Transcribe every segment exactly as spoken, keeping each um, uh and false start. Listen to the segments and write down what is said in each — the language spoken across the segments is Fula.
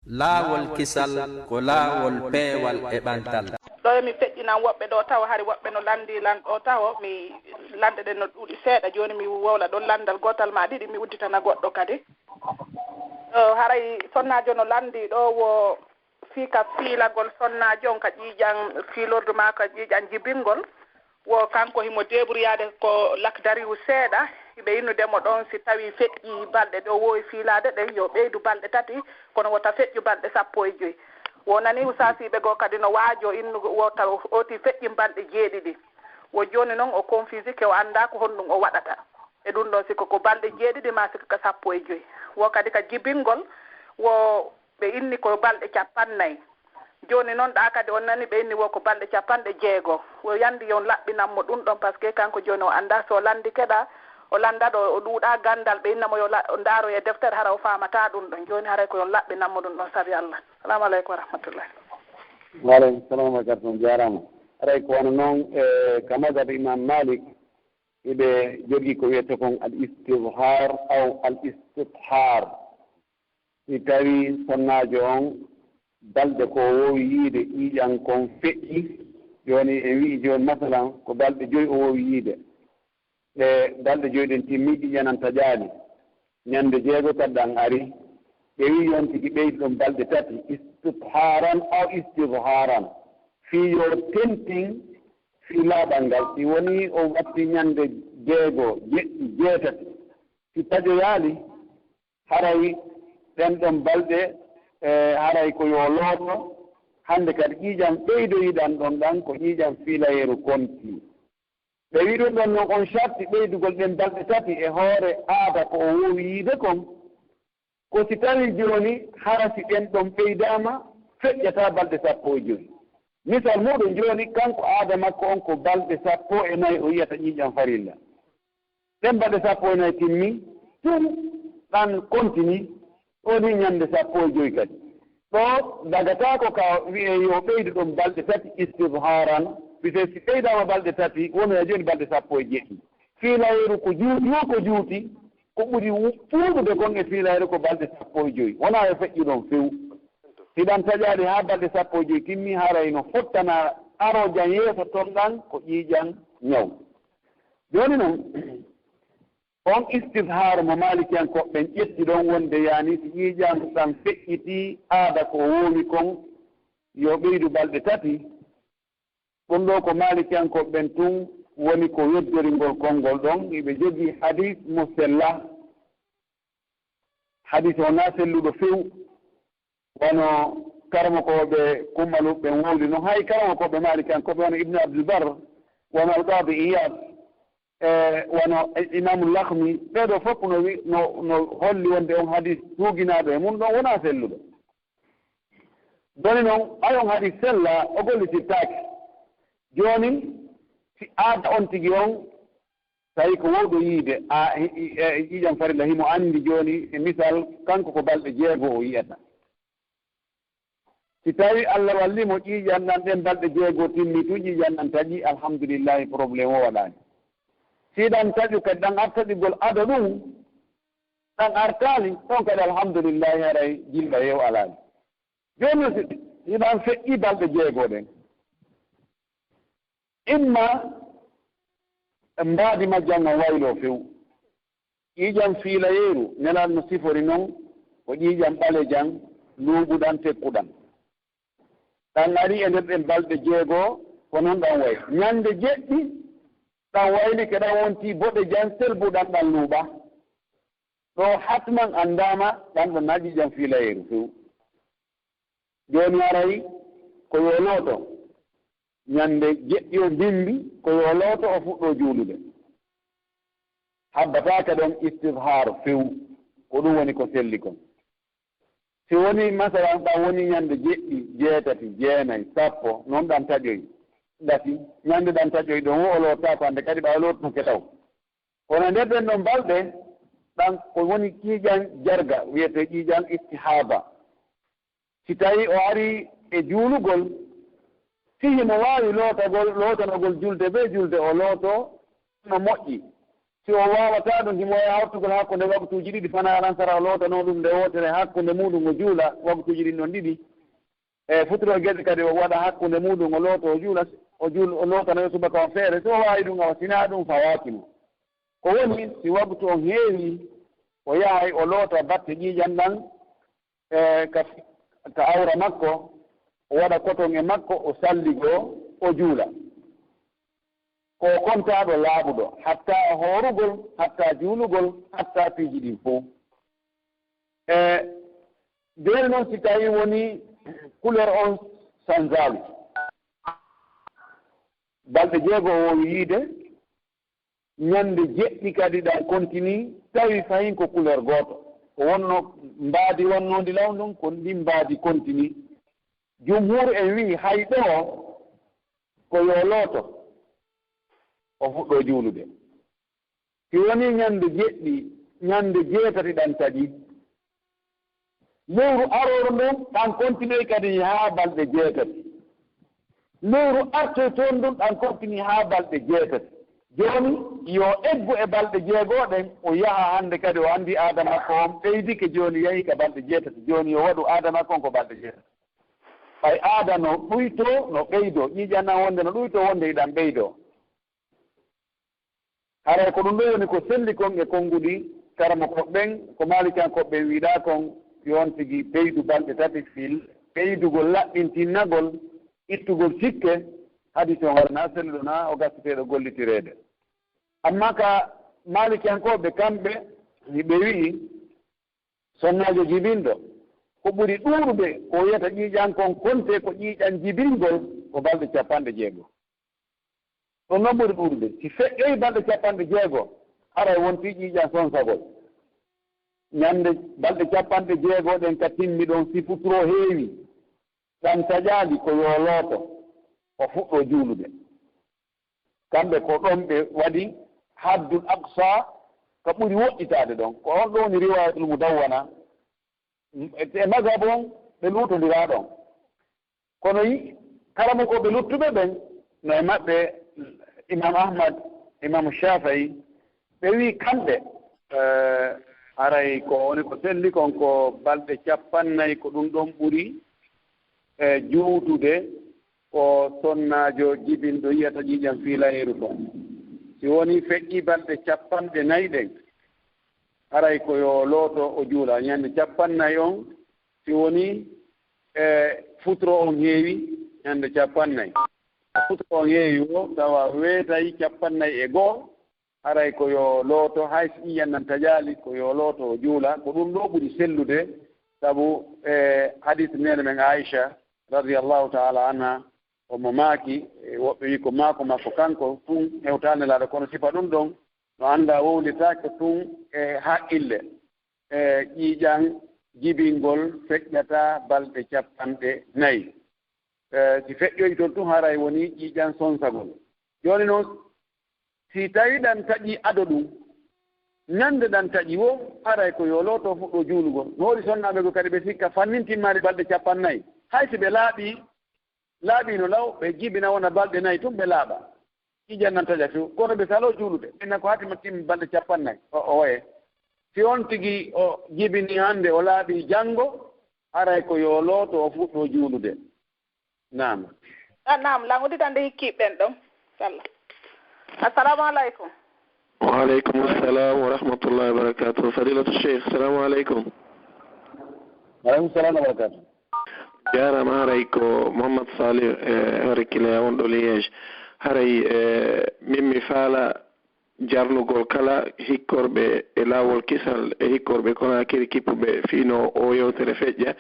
Laawol kisal ko laawol peewal e ɓantal. Ɗo emi feƴƴinan woɓɓe ɗo taho, hari woɓɓe no lanndii lan ɗo taho, mi lannde ɗen no ɗuuɗi seeɗa, jooni mi wowla ɗon lanndal gootal maa ɗiɗi, mi udditana goɗɗo kadi. Ɗo haray sonnaajo no lanndii ɗo wo fii ka fiilagol sonnaajo on ka ƴiiƴan fiilordu maa ka ƴiiƴan jibingol. Wo kanko himo deeburyaade ko lakdariwu seeɗa, hiɓe innude mo ɗon si tawii feƴƴii balɗe ɗe o woowi fiilaade ɗen, yo ɓeydu balɗe tati, kono wota feƴƴu balɗe sappo e joy. Wo nani usaasiiɓe goo kadi no waajoo innugo, wo taw oti feƴƴin balɗe jeeɗiɗi. Wo jooni non o konfiisike, o anndaa ko honɗum o waɗata. E ɗum ɗon, si ko, ko balɗe jeeɗiɗi maa si ko ka sappo e joy. Wo kadi ka jibingol, wo ɓe inni ko balɗe capannay. Jooni non ɗa kadi on nani ɓe inni wo ko balɗe capanɗe jeego. Wo yandi yo on laɓɓinan mo ɗum ɗon, parce que kanko jooni o anndaa, so lanndike ɗa, o lannda ɗo, o ɗuuɗa ganndal, ɓe inna mo yo la-, o ndaaro e deftere, hara o faamataa ɗum ɗon. Jooni haray ko yo on laɓɓinan mo ɗum ɗon, sabi Allah. Salaamu aleykum wa rahmatullahi. Wa aleykum salam wa barakatuh. On jaaraama. Haray ko wano non, e, ka mazhab Imam Malik, hiɓe jogii ko wiyetee kon al istizhar aw al istithar. Si tawii sonnaajo on balɗe ko o woowi yiide ƴiiƴan kon feƴƴi, jooni en wi'i jooni masalan ko balɗe joy o woowi yiide, ɗe balɗe joy ɗen timmii ƴiiƴan an taƴaali, ñannde jeego kadi ɗan ari, ɓe wi'i yo on tigi ɓeydu ɗon balɗe tati, istithaaran aw istizhaaran, fii yo tentin fii laaɓal ngal, si wonii o watti ñannde jeego, jeɗɗi, jeetati, si taƴoyaali, haray ɗen ɗon balɗe, e, haray ko yo looto. Hannde kadi ƴiiƴan ɓeydoyiɗan ɗon ɗan ko ƴiiƴan fiilayeeru konti. Ɓe wi'i ɗum ɗon non on sarti ɓeydugol ɗen balɗe tati e hoore aada ko o woowi yiide kon. Ko si tawii jooni hara si ɗen ɗon ɓeydaama feƴƴataa balɗe sappo e joy. Misal muuɗum jooni kanko aada makko on ko balɗe sappo e nay o yi'ata ƴiiƴan farilla. Ɗen balɗe sappo e nay timmi, tun ɗan kontini, woni ñannde sappo e joy kadi. Ɗo dagataako ka wi'ee yo ɓeydu ɗon balɗe tati istibhaaran, bisee si ɓeydaama balɗe tati, wonoya jooni balɗe sappo e jeɗɗi. Fiilayeeru ko juuti, wo ko juuti, ko ɓuri wu-, ɗuuɗude kon e fiilayeeru ko balɗe sappo e joy. Wonaa yo feƴƴu ɗon few. Si ɗan taƴaali haa balɗe sappo e joy timmi, haray no fottana aroojan yeeso ton ɗan ko ƴiiƴan ñaw. Jooni non, on istizhaaru mo Maalikiyankooɓe ɓen ƴetti ɗon wonde yaani si ƴiiƴan ɗan feƴƴitii aada ko o woowi kon yo ɓeydu balɗe tati, ɗum ɗoo ko Maalikiyankooɓe ɓen tun woni ko weddoringol konngol ɗon. Hiɓe jogii hadiis mo sella. Hadiis o naa selluɗo few. Wano karamokooɓe Kummaluuɓe ɓen wowli non, hay karamokooɓe Maalikiyankooɓe wano Ibnu Abdul Barr, wano Al-Qaadi Iyaad, e wano Imaamu Lakhmi, ɓee ɗoo fof no wi-, no, no holli wonde on hadiis tuuginaaɗo e mun ɗon wonaa selluɗo. Jooni non, hay on hadiis sella, o gollitittaake. Jooni, si aada on tigi on, tawi ko wowɗo yiide, a, e, e, e ƴiiƴan farilla, himo anndi jooni, e misal, kanko ko balɗe jeego o yi'ata. Si tawi Allah walli mo ƴiiƴan ɗan, ɗen balɗe jeego timmi tun, ƴiiƴan ɗan taƴi, alhamdulillahi, problème o waɗaani. Si ɗan taƴu kadi, ɗan artaɗigol ado ɗum, ɗan artaali, ɗon kadi, alhamdulillahi, haray jilɓa yew alaani. Jooni non, si, si ɗan feƴƴi balɗe jeego ɗen, imma mbaadi majjan on wayloo few. Ƴiiƴan fiilayeeru, Nelaaɗo no sifori non, ko ƴiiƴan ɓalejan, luuɓuɗan, tekkuɗan. Ɗan ari e nder ɗen balɗe jeego, ko non ɗan wayli. Ñande jeɗɗi, ɗan waylike, ɗan wonti boɗejan, selbuɗan, ɗan luuɓa. Ɗo hatman anndaama, ɗan ɗon na ƴiiƴan fiilayeeru few. Jooni haray ko yo looto. Ñande jeɗɗi o bimbi, ko yo looto, o fuɗɗo juulude. Habbataake ɗon istizhaaru few, ko ɗum woni ko selli kon. Si woni, masalan, ɗan woni ñande jeɗɗi, jeetati, jeenay, sappo, non ɗan taƴoyi, ɗati, ñande ɗan taƴoyi ɗon, wo o lootaako hande kadi, ɓay o lootunoke taw. Kono nder ɗen ɗon balɗe, ɗan ko woni ƴiiƴan jarga, wiyetee ƴiiƴan istihaaba. Si tawii o arii e juulugol, si himo waawi lootagol, lootanagol julde bee julde, o lootoo no moƴƴi. Si o waawataa ɗum, himo wawi hawtugol hakkunde waktuuji ɗiɗi fanaa alasara, o lootano ɗum nde wootere, hakkunde muuɗum o juula waktuuji ɗin ɗon ɗiɗi. E futuro gese kadi o waɗa hakkunde muuɗum, o looto, o juula, o juul-, o lootanoyo subaka on feere. Si o waawi ɗum, awa sinaa ɗum fawaaki mo. Ko woni, si waktu on heewi, o yahay o loota batte ƴiiƴan ɗan, e ka, ka awra makko, o waɗa koton e makko, o salligoo, o juula. Ko o kontaaɗo laaɓuɗo, hatta hoorugol, hatta juulugol, hatta piiji ɗin fow. E beele noon, si tawi woni couleur on sanzaali, balɗe jeego o woowi yiide, ñande jeɗɗi kadi ɗan kontini, tawi fahin ko couleur gooto. Ko wonno mbaadi wonnoondi law ndun, ko ndin mbaadi kontini. Jumhuur en wi'i hay ɗoo ko yo looto, o fuɗɗoo juulude. Si wonii ñande jeɗɗi, ñande jeetati ɗan taƴi, lewru arooru ndun, ɗan kontinoy kadi haa balɗe jeetati. Lewru artoy toon ndun, ɗan kontini haa balɗe jeetati. Jooni, yo eggu e balɗe jeegoo ɗen, o yaha hande kadi, o anndi aada makko on ɓeydike, jooni yahi ka balɗe jeetati. Jooni, yo waɗu aada makko on ko balɗe jeetati. Ɓay aada no ɗuytoo, no ɓeydoo, ƴiiƴan ɗan wonde no ɗuytoo, wonde hiɗan ɓeydoo. Haray ko ɗum ɗoo woni ko selli kon e konguɗi karamokooɓe ɓen, ko Maalikiyankooɓe ɓen wiɗaa kon, yo on tigi ɓeydu balɗe tati fii ɓeydugol laɓɓintinnagol, ittugol sikke, hadiis on waɗanaa selluɗo naa o gassiteeɗo gollitireede. Ammaa ka Maalikiyankooɓe kamɓe, hiɓe wi'i, sonnaajo jibinɗo, ko ɓuri ɗuuɗude ko o yi'ata ƴiiƴan kon, konte ko ƴiiƴan jibingol, ko balɗe capanɗe jeego. Ɗum non ɓuri ɗuuɗude. Si feƴƴoyi balɗe capanɗe jeego, haray wontii ƴiiƴan sonsagol. Ñande balɗe capanɗe jeego ɗen ka timmi ɗon, si futuro heewi, ɗan taƴaali, ko yo looto, o fuɗɗoo juulude. Kamɓe ko ɗon ɓe waɗi haddul aqsa ka ɓuri woɗɗitaade ɗon. Ko on ɗon woni riwaayatul mudawwana. E, e mazhab on, ɓe luutondiraa ɗon. Kono yi-, karamokooɓe luttuɓe ɓen, no e maɓɓe Imam Ahmad, Imam Shafi'i, ɓe wi'i kamɓe, eh, haray ko woni ko selli kon ko balɗe cappannayi, ko ɗum ɗon ɓuri, eh, juutude ko sonnaajo jibinɗo yi'ata ƴiiƴan fiilayeeru kon. Si wonii feƴƴii balɗe cappanɗe nayi ɗen, haray ko yo looto o juula ñande cappannayi on, si wonii, e, futuro on heewi ñande cappannayi. Futuro on heewi o, tawa weetay cappannayi e goo, haray ko yo looto, hay si ƴiiƴan nan taƴaali, ko yo looto o juula. Ko ɗum ɗoo ɓuri sellude, sabu, e, hadiis neene men Aisha, radiyallahu ta'ala anha, omo maaki, e, woɓɓe wi'i ko maako makko kanko tun hewtaande laaɗo, kono sifa ɗum ɗon no anndaa wowlitaake tun e haqqille. E, ƴiiƴan jibingol feƴƴata balɗe cappanɗe nayi. E, si feƴƴoyi ton tun, haray woni ƴiiƴan sonsagol. Jooni non, si tawi ɗan taƴi ado ɗum, ñande ɗan taƴi wo, haray ko yo looto fuɗɗo juulugol. No woodi sonnaaɓe goo kadi ɓe sikka fannin timmaali balɗe cappannayi. Hay si ɓe laaɓi, laaɓi no law, ɓe jibina wona balɗe nayi tun ɓe laaɓa. Ƴiiƴan nan taƴa few. Kono ɓe saloo juulude. Inna ko hatima timmi balɗe cappannayi. O, o waye. Si on tigi o jibini hande, o laaɓi janngo, haray ko yo looto o fuɗɗo juulude. Naam. Ah, naam, lan udditande hikkiiɓe ɓen ɗon. Salla. Assalamu alaikum. Wa alaikum assalam wa rahmatullahi wa barakatuh. Fadilatu Sheikh, assalamu alaikum. Wa alaikum salam wa barakatuh. Jaaraama, haray ko Mouhammad Salih, e Harikile, wonɗo Liège. Haray, e, min mi faala jarnugol kala hikkorɓe e laawol kisal e hikkorɓe Konaakiri kippuɓe fii no oo yewtere feƴƴa,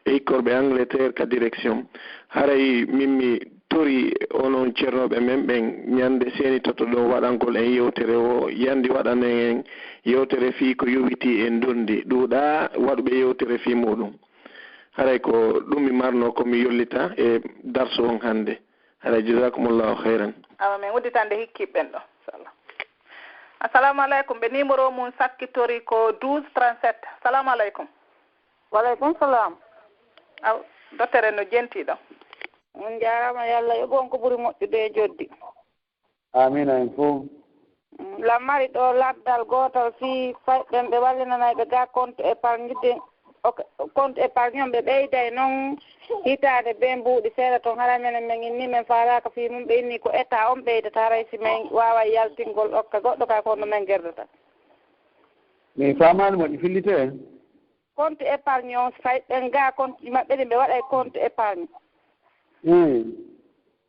e hikkorɓe Angleterre ka direction. Haray min mi torii onon cernooɓe men ɓen ñande seeni totto ɗon waɗangol en yewtere o, yandi waɗanen en yewtere fii ko yowitii e ndondi, ɗuuɗaa waɗuɓe yewtere fii muuɗum. Haray ko ɗum mi marnoo ko mi yollita e darsu on hannde. Haray, jazakumullahu khairan. Awa, min udditande hikkiiɓe ɓen ɗo, inchallah. Assalamu alaikum. Ɓe numéro mum sakkitori ko douze trente-sept. Assalamu alaikum. Wa alaikum salam. Aw, docteur en no jenti ɗo. On jaaraama, yo Allah yoɓu on ko ɓuri moƴƴude e joddi. Amiin, en fof. Lan mari ɗo lanndal gootal fii fayɓe ɓe wallinanayɓe gaa compte épargne de, ok, compte épargne on ɓe ɓeyday non hitaande bee mbuuɗi seeɗa ton, haray menen men inni men faalaaka fii mun, ɓe inni ko état on ɓeydata, haray si men waaway yaltingol okka goɗɗo ka ko honno men gerdata. Mi faamaali mo ɗi fillitee. Compte épargne on fayɓe gaa compte ji maɓɓe ɗin ɓe waɗay compte épargne. Hmm.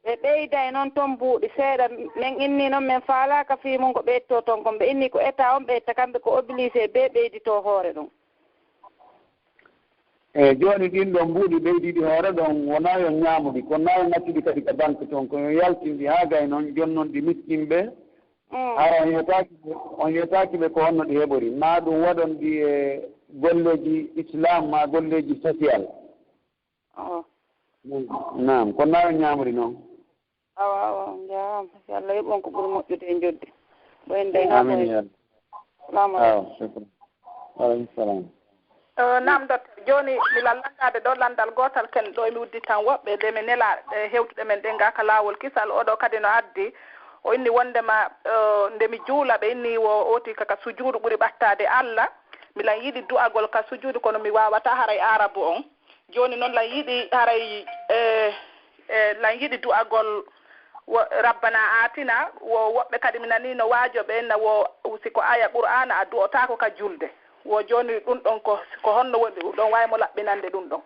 Ɓe ɓeyday non ton mbuuɗi seeɗa, men inni non men faalaaka fii mun ko ɓeytoo ton kon, ɓe inni ko état on ɓeyta, kamɓe ko obligé bee ɓeyditoo hoore ɗon. E jooni ɗin ɗon mbuuɗi ɓeydiiɗi hoore ɗon wonaa yo ñaamuɗi, kono naa yo ŋaccuɗi kadi ka banque ton, ko yo yaltinɗi haa gay non jonnon ɗi miskinɓe. Mm. Hara on yetaaki ɓe, on yetaaki ɓe ko honno ɗi heɓori, maa ɗum waɗon ɗi e golleeji islam maa golleeji social. Oh. Naam, kono naa yo ñaamri noon. Awa, awa, on njaaraama. Yo Allah yoɓ on ko ɓuri moƴƴude e njoɓdi. Ɗo en dañaa ko Amin en. Ya Allah. Salaamu aleykum. Aw, shukran. Wa aleykum salam. Eh, naam, docteur, jooni mi lallanndaade ɗo lanndal gootal ken ɗo, emi udditan woɓɓe, nde mi nela e hewtuɗe men ɗen gaa ka laawol kisal. Oɗo kadi no addi, o inni wonndema, eh, nde mi juula, ɓe inni wo ooti ka, ka sujuudu ɓuri ɓattaade Allah. Milan yiɗi du'agol ka sujuudu, kono mi waawataa haray aarabu on. Jooni non lan yiɗi haray, eh, eh, lan yiɗi du'agol wo, Rabbana Aatina, wo woɓɓe kadi mi nanii no waajo ɓe na wo, si ko aya Qur'aana a du'otaako ka julde. Wo jooni ɗum ɗon ko, ko honno woni, ɗon waawi mo laɓɓinande ɗum ɗon?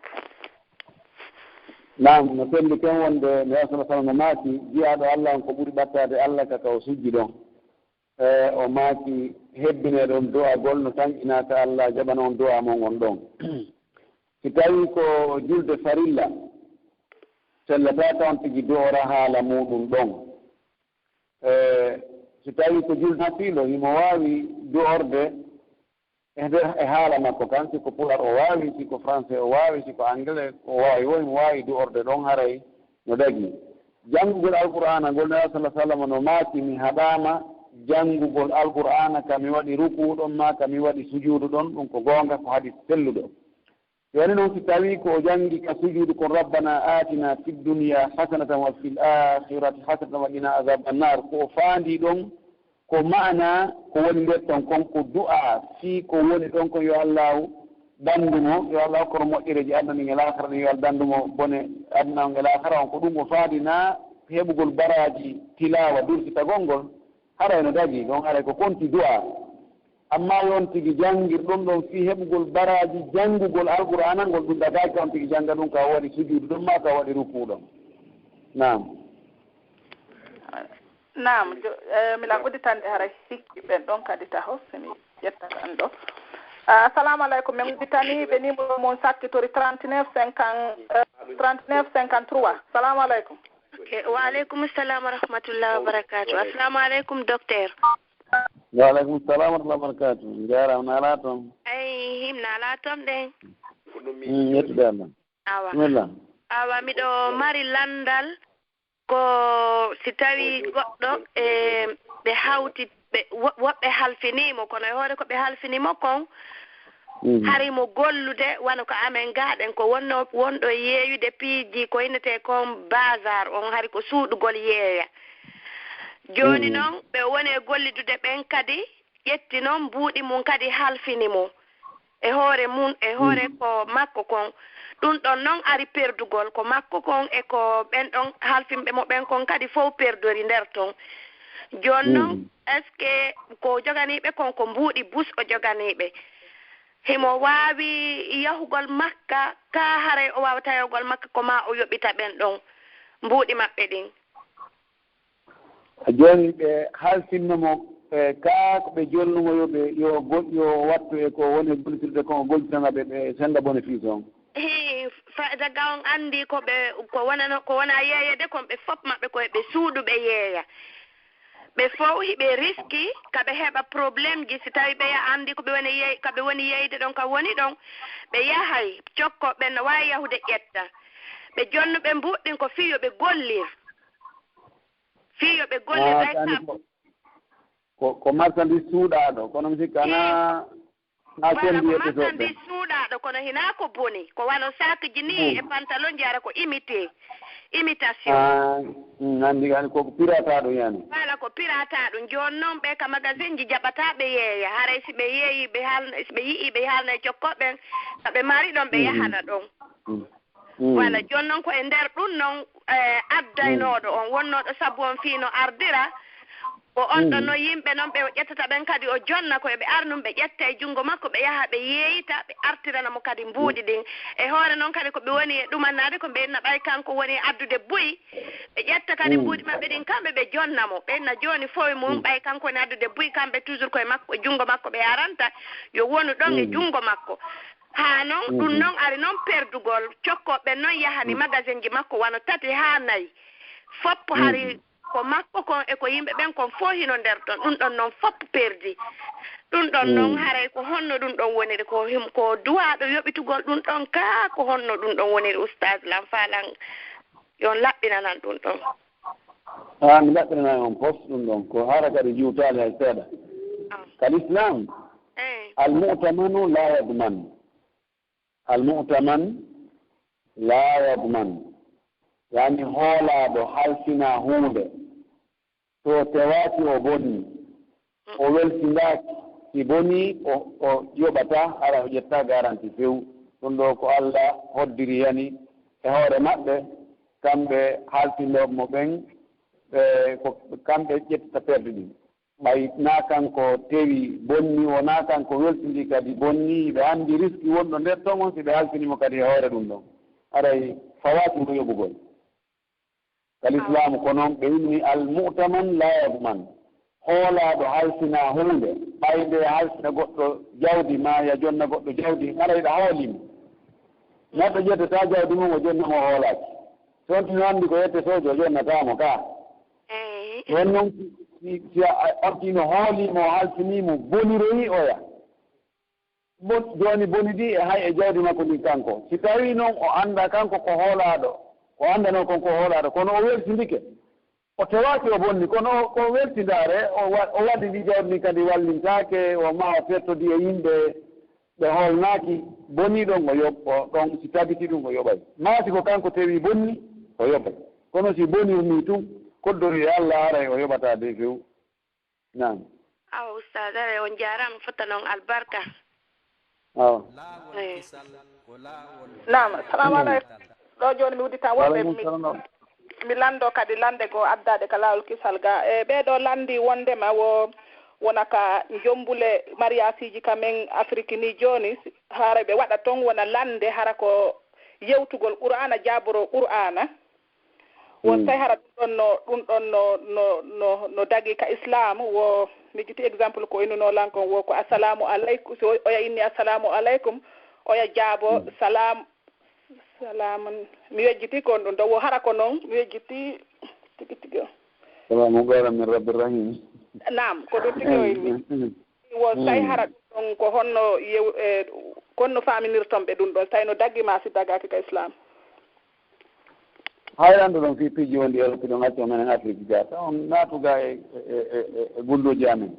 Naam, no selli ken wonde Nabi sallallahu alaihi wasallam no maaki, jiyaaɗo Allah on ko ɓuri ɓattaade Allah ka ka o sujji ɗon. E o maaki, hebbinee ɗon du'agol no tanƴinaa ka Allah jaɓana on du'a mon on ɗon. Si tawii ko julde farilla, sellataa ka on tigi du'ora haala muuɗum ɗon. E si tawii ko julde nafiilo, himo waawi du'orde e nder, e haala makko kan, si ko pular o waawi, si ko français o waawi, si ko anglais o waawi, wo himo waawi du'orde ɗon haray no dagii. Janngugol Alqur'aana ngol, Nabi sallallahu alaihi wasallam no maaki, mi haɗaama janngugol Alqur'aana ka mi waɗi rukuu ɗon maa ka mi waɗi sujuudu ɗon, ɗum ko goonga, ko hadis selluɗo. Jooni non, si tawii ko o janngi ka sujuudu kon, Rabbana aatina fid dunya hasanatan wa fil aakhirati hasanatan wa qina azaban naar, ko o faandii ɗon, ko maanaa ko woni nder ton kon, ko du'aa fii ko woni ɗon kon, yo Allaahu danndu mo, yo Allaahu hokku mo moƴƴereeji aduna ɗin e laakhara ɗin, yo Allaahu danndu mo bone aduna on e laakhara on, ko ɗum o faandii, naa heɓugol baraaji tilaawa dursitagol ngol, haray no dagii, ɗon haray ko konti du'aa. Amma yo on tigi janngir ɗum ɗon fii heɓugol baraaji janngugol Alqur'aana ngol, ɗum dagaaki on tigi jannga ɗum ka o waɗi sujuudu ɗon maa ka o waɗi rukuu ɗon. Naam. Naam, jo, eh, milan udditande haray hikki ɓen ɗon kadi taho, si mi ƴetta kan ɗo. Ah, assalamu aleykum, min udditanii ɓe numéro mum sakkitori trente-neuf cinquante, eh, trente-neuf cinquante-trois. Assalamu aleykum. Ok, wa aleykum salam wa rahmatullahi wa barakatuh. Assalamu aleykum, docteur. Wa aleykum salam wa rahmatullahi wa barakatuh. Njaaraama, no alaa toon? Ay, himna alaa toon ɗen. Mm, yettude Allah. Awa. Bismillah. Awa, miɗo mari lanndal ko si tawii goɗɗo e ɓe hawti, ɓe wo-, woɓɓe halfinii mo, kono e hoore ko ɓe halfini mo kon, Mhm. hari mo gollude, wano ko amen gaa ɗen, ko wonno, wonɗo yeeyude piiji ko innetee kon bazar on, hari ko suuɗugol yeeya. Jooni Mhm. non, ɓe woni e gollidude ɓen kadi, ƴetti non mbuuɗi mum kadi halfini mo. E hoore mum, e hoore Mhm. ko makko kon. Ɗum ɗon non ari perdugol ko makko kon e ko ɓen ɗon halfinɓe mo ɓen kon kadi fow perdori nder ton. Jooni non, Mhm. est-ce que ko joganiiɓe kon ko mbuuɗi bus o joganiiɓe? Himo waawi yahugol Makka, kaa haray o waawataa yahugol Makka ko maa o yoɓita ɓen ɗon mbuuɗi maɓɓe ɗin? Jooni ɓe halfinno mo, e, kaa ko ɓe jolnumo yo ɓe, yo go-, yo wattu e ko woni e gollitirde kon, o gollitana ɓe, ɓe senda bénéfice on. Hii, fa-, daga on anndi ko ɓe, ko wonano, ko wona yeeyede kon, ɓe fof maɓɓe ko ɓe suuɗuɓe yeeya. Ɓe fow hiɓe riski ka ɓe heɓa problème ji, si tawi ɓe ya-, anndi ko ɓe woni yeey-, ka ɓe woni yeeyde ɗon, ka woni ɗon, ɓe yahay, cokko ɓen no waawi yahude ƴetta. Ɓe jonnuɓe mbuuɗi ɗin ko fii yo ɓe gollir. Fii yo ɓe gollir, Ah, ay kani sabu ko, ko, ko marchandise suuɗaaɗo, kono mi sikka na, na Voilà, sendi ko yettotoɓe. Marchandise suuɗaaɗo, kono hinaa ko boni. Ko wano saakiji nii e Mm. pantalon ji, ara ko imité. Imitation. Ah, mm, anndi kadi ko pirata ɗum yani. Voilà, ko pirata ɗum. Jooni noon ɓe ka magasinji jaɓataa ɓe yeeya. Haray si ɓe yeeyi, ɓe haalna, si ɓe yi'i, ɓe haalna e cokko ɓen, ka ɓe mari ɗon, ɓe yahana ɗon. Mm. Mm. Voilà, jooni noon ko e nder ɗum noon, eh, addaynooɗo on, wonnooɗo sabu on fii no ardira, ko on ɗon no yimɓe noon ɓe o ƴettata ɓen kadi o jonna ko e ɓe ar ɗum, ɓe ƴetta e junngo makko, ɓe yaha ɓe yeeyita, ɓe artirana mo kadi mbuuɗi ɗin. E hoore noon kadi ko ɓe woni e ɗumannaade ko ɓe inna ɓay kanko woni e addude buy, ɓe ƴetta kadi mbuuɗi maɓɓe ɗin kamɓe ɓe jonna mo. Ɓe inna jooni fowi mum ɓay kanko woni addude buy, kamɓe toujours koye makko, junngo makko ɓe aranta, yo wonu ɗon e junngo makko. Haa noon, ɗum noon ari noon perdugol, cokkooɓe noon yahani magasinji makko wano tati haa nayi. Fop hari ko makko kon e ko yimɓe ɓen kon fof hino nder ɗon. Ɗum ɗon noon fop perdi. Ɗum ɗon noon haray ko honno ɗum ɗon woniri? Ko him-, ko duwaaɗo yoɓitugol ɗum ɗon kaa ko honno ɗum ɗon woniri, Oustaz? Lan faalan yon laɓɓinanan ɗum ɗon. Haa mi laɓɓinana on fof ɗum ɗon. Ko hara kadi juutaali hay seeɗa. Ah. Kadi Islam, eh, al mu'tamanu la yadman. Al mu'taman la yadman. Yani hoolaaɗo halfina huunde. So tewaaki o bonni, o welsindaaki, si bonii, o, o yoɓataa, hara o ƴettaa garanti few. Ɗum ɗo ko Allah hoddiri yani e hoore maɓɓe, kamɓe halfinooɓe mo ɓen, ɓe ko kamɓe ƴettata perde ɗin. Ɓay naa kanko tewi bonni, wonaa kanko welsindi kadi bonni, ɓe anndi riski wonɗo nder ton on, si ɓe halfini mo kadi e hoore ɗum ɗon. Haray fawaaki mo yoɓugol. Ka lislaamu ko noon ɓe inni al mu'taman la yadman. Hoolaaɗo halfina huunde, ɓay nde halfina goɗɗo jawdi maa ya jonna goɗɗo jawdi, haray ɗa hoolii mo. Neɗɗo ƴettata jawdi mum o jonna mo hoolaaki. So on tino anndi ko yette soojo o jonnataa mo kaa. Eey. Ɗon noon si, si, si a, a, on tino hoolii mo, halfinii mo, boniroyi oya. Bon, jooni bonidi e hay e jawdi makko ndin kanko. Si tawii noon o anndaa kanko ko hoolaaɗo, ko anndanoo kon ko hoolaaɗo, kono o welsindike. O tewaaki o bonni, kono o, ko welsindaare, o wa-, o waɗi ndi jawdi ndin kadi wallintaake, o maa o fettodi e yimɓe ɓe hoolnaaki, bonii ɗon o yoɓ-, o ɗon si tabiti ɗum o yoɓay. Maa si ko kanko tewii bonni, o yoɓay. Kono si bonirnii tun, koddori e Allah haray o yoɓataa de few. Naam. Awa, Ustaaz, aray on jaaraama, fotta noon albarka. Awa. Eey. Naam, salaamu aleykum. Ɗo jooni mi udditan woɓɓe, mi, mi lanndo kadi lannde goo addaade ka laawol kisal ga. E ɓee ɗo lanndi wonndema wo, wona ka njombule mariyaasiiji ka men Afiriki ni jooni, hara ɓe waɗa toon wona lannde, hara ko yewtugol Qur'aana, jaaboro Qur'aana. Won tawi hara ɗum ɗon no, ɗum ɗon no, no, no, no dagi ka Islam, wo mi jiti exemple ko innunoo lan kon, wo ko assalaamu aleykum, so oya inni assalaamu aleykum, oya jaabo, salaam, salaamun, mi yejjiti kon ɗum ɗo, wo hara ko noon, mi yejjiti tigi tigi o. Salaamu qawlan min Rabbi Rahim. Naam, ko ɗum tigi o inni. Wo tawi hara ɗum ɗon ko honno yew-, e, ko honno faaminirton ɓe ɗum ɗon, tawi no daggi ma si dagaaki ka Islam? Hay lanndo ɗon fii piiji wonɗi Europe ɗon, acca menen Afrique ga, taw on naatu ga e, e, e, e, e gunndooji amen.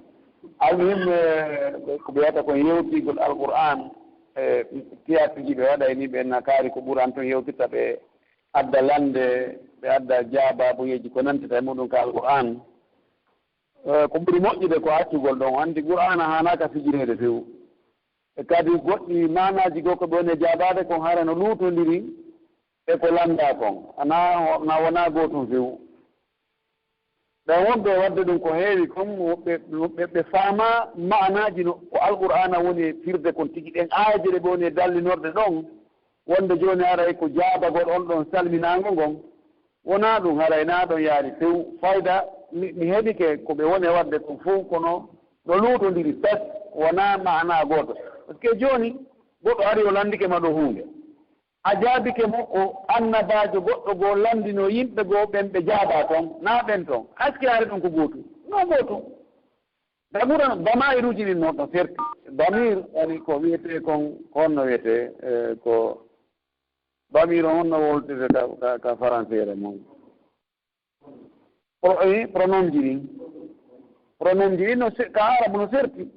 Almuhim, e, ko ɓe wiyata kon yewtigol Alqur'aan, e, théâtre ji ɓe waɗay ni, ɓe na kaari ko Qur'aan ton yewtirta, ɓe adda lannde, ɓe adda jaabaabuyeeji ko nantita e muɗum ka Alqur'aan. E, ko ɓuri moƴƴude ko accugol ɗon, anndi Qur'aana haanaaka fijireede few. E kadi goɗɗi maanaaji goo ko ɓe woni e jaabaade kon hara no luutondiri e ko lanndaa kon, anaa, na wonaa gootum few. Ɓen wonɓe e waɗde ɗum ko heewi kon, ɓe, ɓe, ɓe faamaa maanaaji no ko Alqur'aana woni e firde kon tigi, ɗen aayeeje ɗe ɓe woni e dallinorɗe ɗon, wonde jooni haray ko jaabagol on ɗon salminaango ngon, wonaa ɗum, haray naa ɗon yaari few. Fayda, mi, mi heɓike ko ɓe woni e waɗde kon fow, kono no luutondiri pes, wonaa maanaa gooto. Parce que jooni, goɗɗo ari o lanndike ma ɗo huunde. A jaabike mo, o annabaajo goɗɗo goo lanndinoo yimɓe goo ɓen ɓe jaabaa ton, naa ɓen ton. Est-ce que haray ɗum ko gootum? No gootum. Damira, damairuuji ɗin no, no serti. Damir, yani ko wiyetee kon, ko honno wiyetee, eh, ko damir on honno wowlirtee ka, ka, ka faranseere mum? Pro-, eh, pronomji ɗin. Pronomji ɗin no se-, ka Arabu no serti.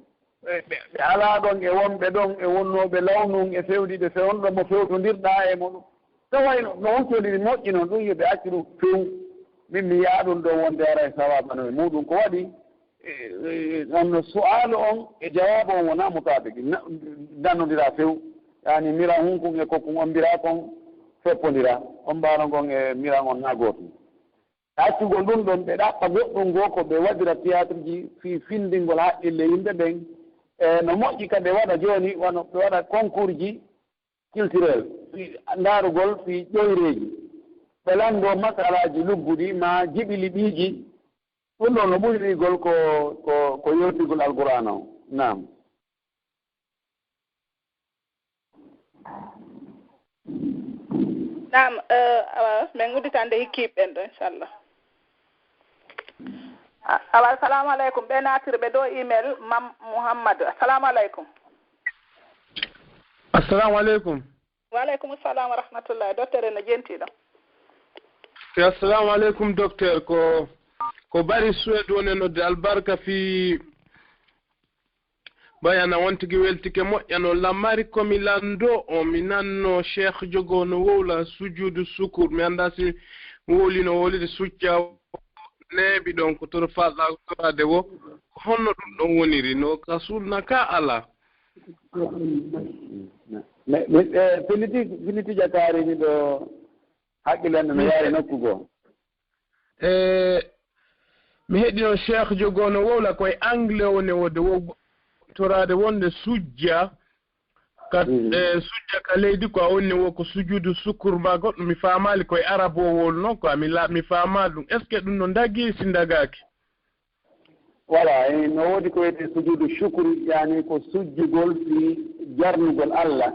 Ɓe, ɓe, ɓe alaa ɗon e wonɓe ɗon e wonnooɓe lawnun e fewndi ɓe fewndo mo fewtondirɗaa e mo ɗum. Taway no, no huccondiri moƴƴi noon, ɗum yo ɓe accu ɗum few. Min mi yi'aa ɗum ɗo wonde haray sawaaba no e muɗum. Ko waɗi, e, e, on no su'aalu on e jawaabu on wonaa mutaabiqi, na-, dannondiraa few. Yaani miran hunkun e kokkun on mbiraa kon feppondiraa. On mbaaro ngon e miran on naa gootum. Accugol ɗum ɗon, ɓe ɗaɓɓa goɗɗum goo ko ɓe waɗira théâtre ji fii findingol haqqille yimɓe ɓen. E no moƴƴi ka ɓe waɗa jooni, wano ɓe waɗa concours ji culturel, fii ndaarugol fii ƴoyreeji. Ɓe lanndoo masalaaji lugguɗi maa jiɓiliɓiiji. Ɗum ɗon no ɓuri ɗigol ko, ko, ko yewtigol Alqur'aana on. Naam. Naam, eh, awa, min udditande hikkiiɓe ɓen ɗo, inchallah. A-, awa, assalamu aleykum. Ɓe naatirɓe ɗo email, Mam Muhammad. Assalamu aleykum. Assalamu aleykum. Wa aleykum salam wa rahmatullah. Docteur, en no jentiɗo. Assalamu aleykum, docteur. Ko, ko Bari Suède woni nodde, albarka fii Bayana on tigi weltike moƴƴa no. Lamari ko mi lanndo o, mi nanno Cheikh Jogo no wowla sujudu sukur. Mi anndaa si mi wowlino wowlide sujja neeɓi ɗon ko toro faaɗa toraade wo. Ko honno ɗum ɗon woniri? No ka sunna ka alaa? Mi, mi, eh, finiti, finiti jakaari miɗo hakkilande no yaari nokku goo. E mi heɗino Cheikh Jogo no wowla koye anglais o ne wode wo toraade wonde sujja ka, e, sujja ka leydi ko a woni ne wo ko sujudu sukur ma goɗɗo mi faamaali koye arabe o wowluno quoi mi la, mi faamaali ɗum. Est ce que ɗum no ndagi si ndagaaki? Voilà, e no woodi ko wiyetee sujudu shukri, yaani ko sujjugol fii jarnugol Allah.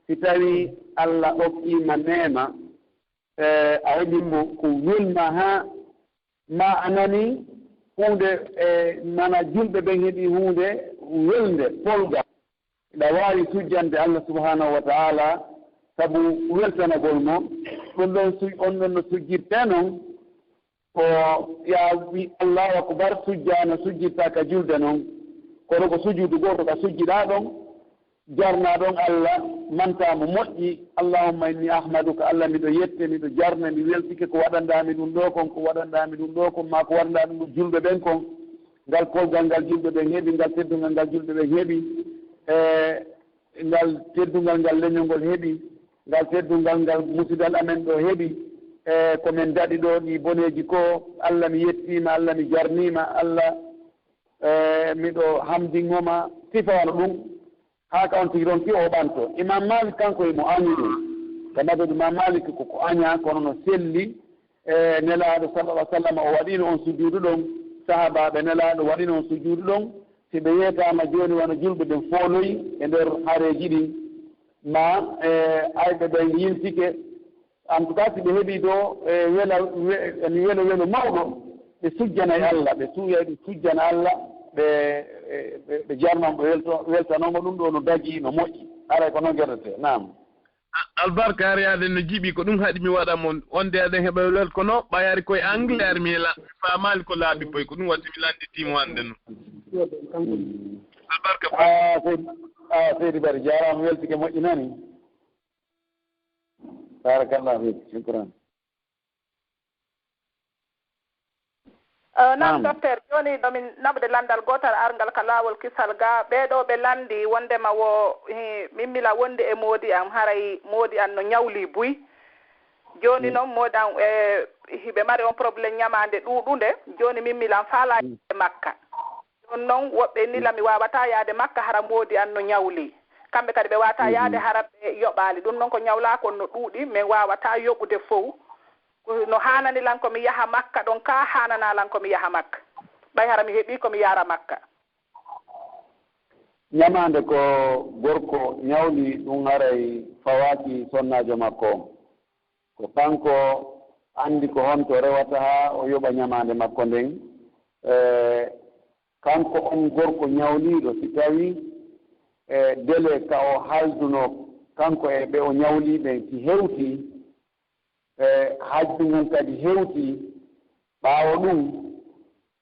Si tawii Allah okkiima neema, e, a heɓii mbo ko welma haa ma a nanii huunde, e, mana julɓe ɓen heɓii huunde welnde, polgal. Hiɗa waawi sujjande Allah subhanahu wa ta'ala sabu weltanagol mo. Ɗum ɗon su-, on ɗon no sujjirtee non, ko yaa wi Allahu akbar, sujjaa no sujjirtaa ka julde non. Kono ko sujuudu gooto ka sujjiɗaa ɗon, jarnaa ɗon Allah, mantaa mo moƴƴi. Allahumma inni ahmaduka, Allah miɗo yette, miɗo jarne, mi weltike ko waɗanɗaa mi ɗum ɗoo kon, ko waɗanɗaa mi ɗum ɗoo kon, maa ko waɗanɗaa ɗum ɗo julɓe ɓen kon. Ngal polgal ngal julɓe ɓen heɓi, ngal teddungal ngal julɓe ɓen heɓi, e ngal teddungal ngal leñol ngol heɓi, ngal teddungal ngal musidal amen ɗo heɓi, e ko min daɗi ɗo ɗi boneeji ko, Allah mi yettiima, Allah mi jarniima, Allah, e miɗo hamdingo ma, sifa wano ɗum, haa ka on tigi ronki o ɓanto. Imam Malik kanko himo añi ɗum. Ka madhab Imam Malik ko ko añaa, kono no selli, e Nelaaɗo sallallahu alaihi wasallam o waɗino on sujuudu ɗon, sahaabaaɓe Nelaaɗo waɗino on sujuudu ɗon, si ɓe yeetaama jooni wano julɓe ɓen fooloyi e nder hareeji ɗin, ma, e, ayɓe ɓen yiltike. En tout cas, si ɓe heɓii ɗo, e, wela-, we-, welo, welo mawɗo, ɓe sujjanay Allah, ɓe suuyay, ɓe sujjana Allah, ɓe, e, ɓe, ɓe jarnoo, ɓe welto-, weltanooma ɗum ɗo no dagii, no moƴƴi. Haray ko noon gerdetee. Naam. A-, albarka, har yaade no jiɓi, ko ɗum haɗi mi waɗa mo. Wonde aɗen heɓa welwel, kono ɓay ari koye anglais, ari mi la-, mi faamaali ko laabi boy, ko ɗum waɗi mi lannditiimo hannde noon. Albarka, ah, seydi, ah, seydi Bari, jaaraama, weltike, moƴƴi nani. Barakallahu fiik, shukran. Eh, naam, naam. Docteur, jooni ɗo min naɓude lanndal gootal arngal ka laawol kisal ga. Ɓee ɗoo ɓe lanndi wonndema wo, hi, min mila wonde e moodi am, haray moodi am no ñawli buy. Jooni, mm, noon moodi am, eh, hiɓe mari on problème ñamaande ɗuuɗunde. Jooni min milan faalaa, mm, yaade Makka. Jooni noon woɓɓe nila mi waawataa yaade Makka hara moodi am no ñawli. Kamɓe kadi ɓe waawataa, mhm, yaade hara ɓe yoɓaali. Ɗum noon ko ñawlaa kon no ɗuuɗi, min waawataa yoɓude fow. Ko no haanani lan ko mi yaha Makka ɗon kaa haananaa lan ko mi yaha Makka. Ɓay hara mi heɓii ko mi yaara Makka. Ñamaande ko gorko ñawli ɗum haray fawaaki sonnaajo makko on. Ko kanko anndi ko honto rewata haa o yoɓa ñamaande makko nden. E, kanko on gorko ñawliiɗo, si tawii, e, délai ka o haaldunoo kanko e ɓe o ñawlii ɓen si hewtii, e, hajju ngun kadi hewtii, ɓaawo ɗum,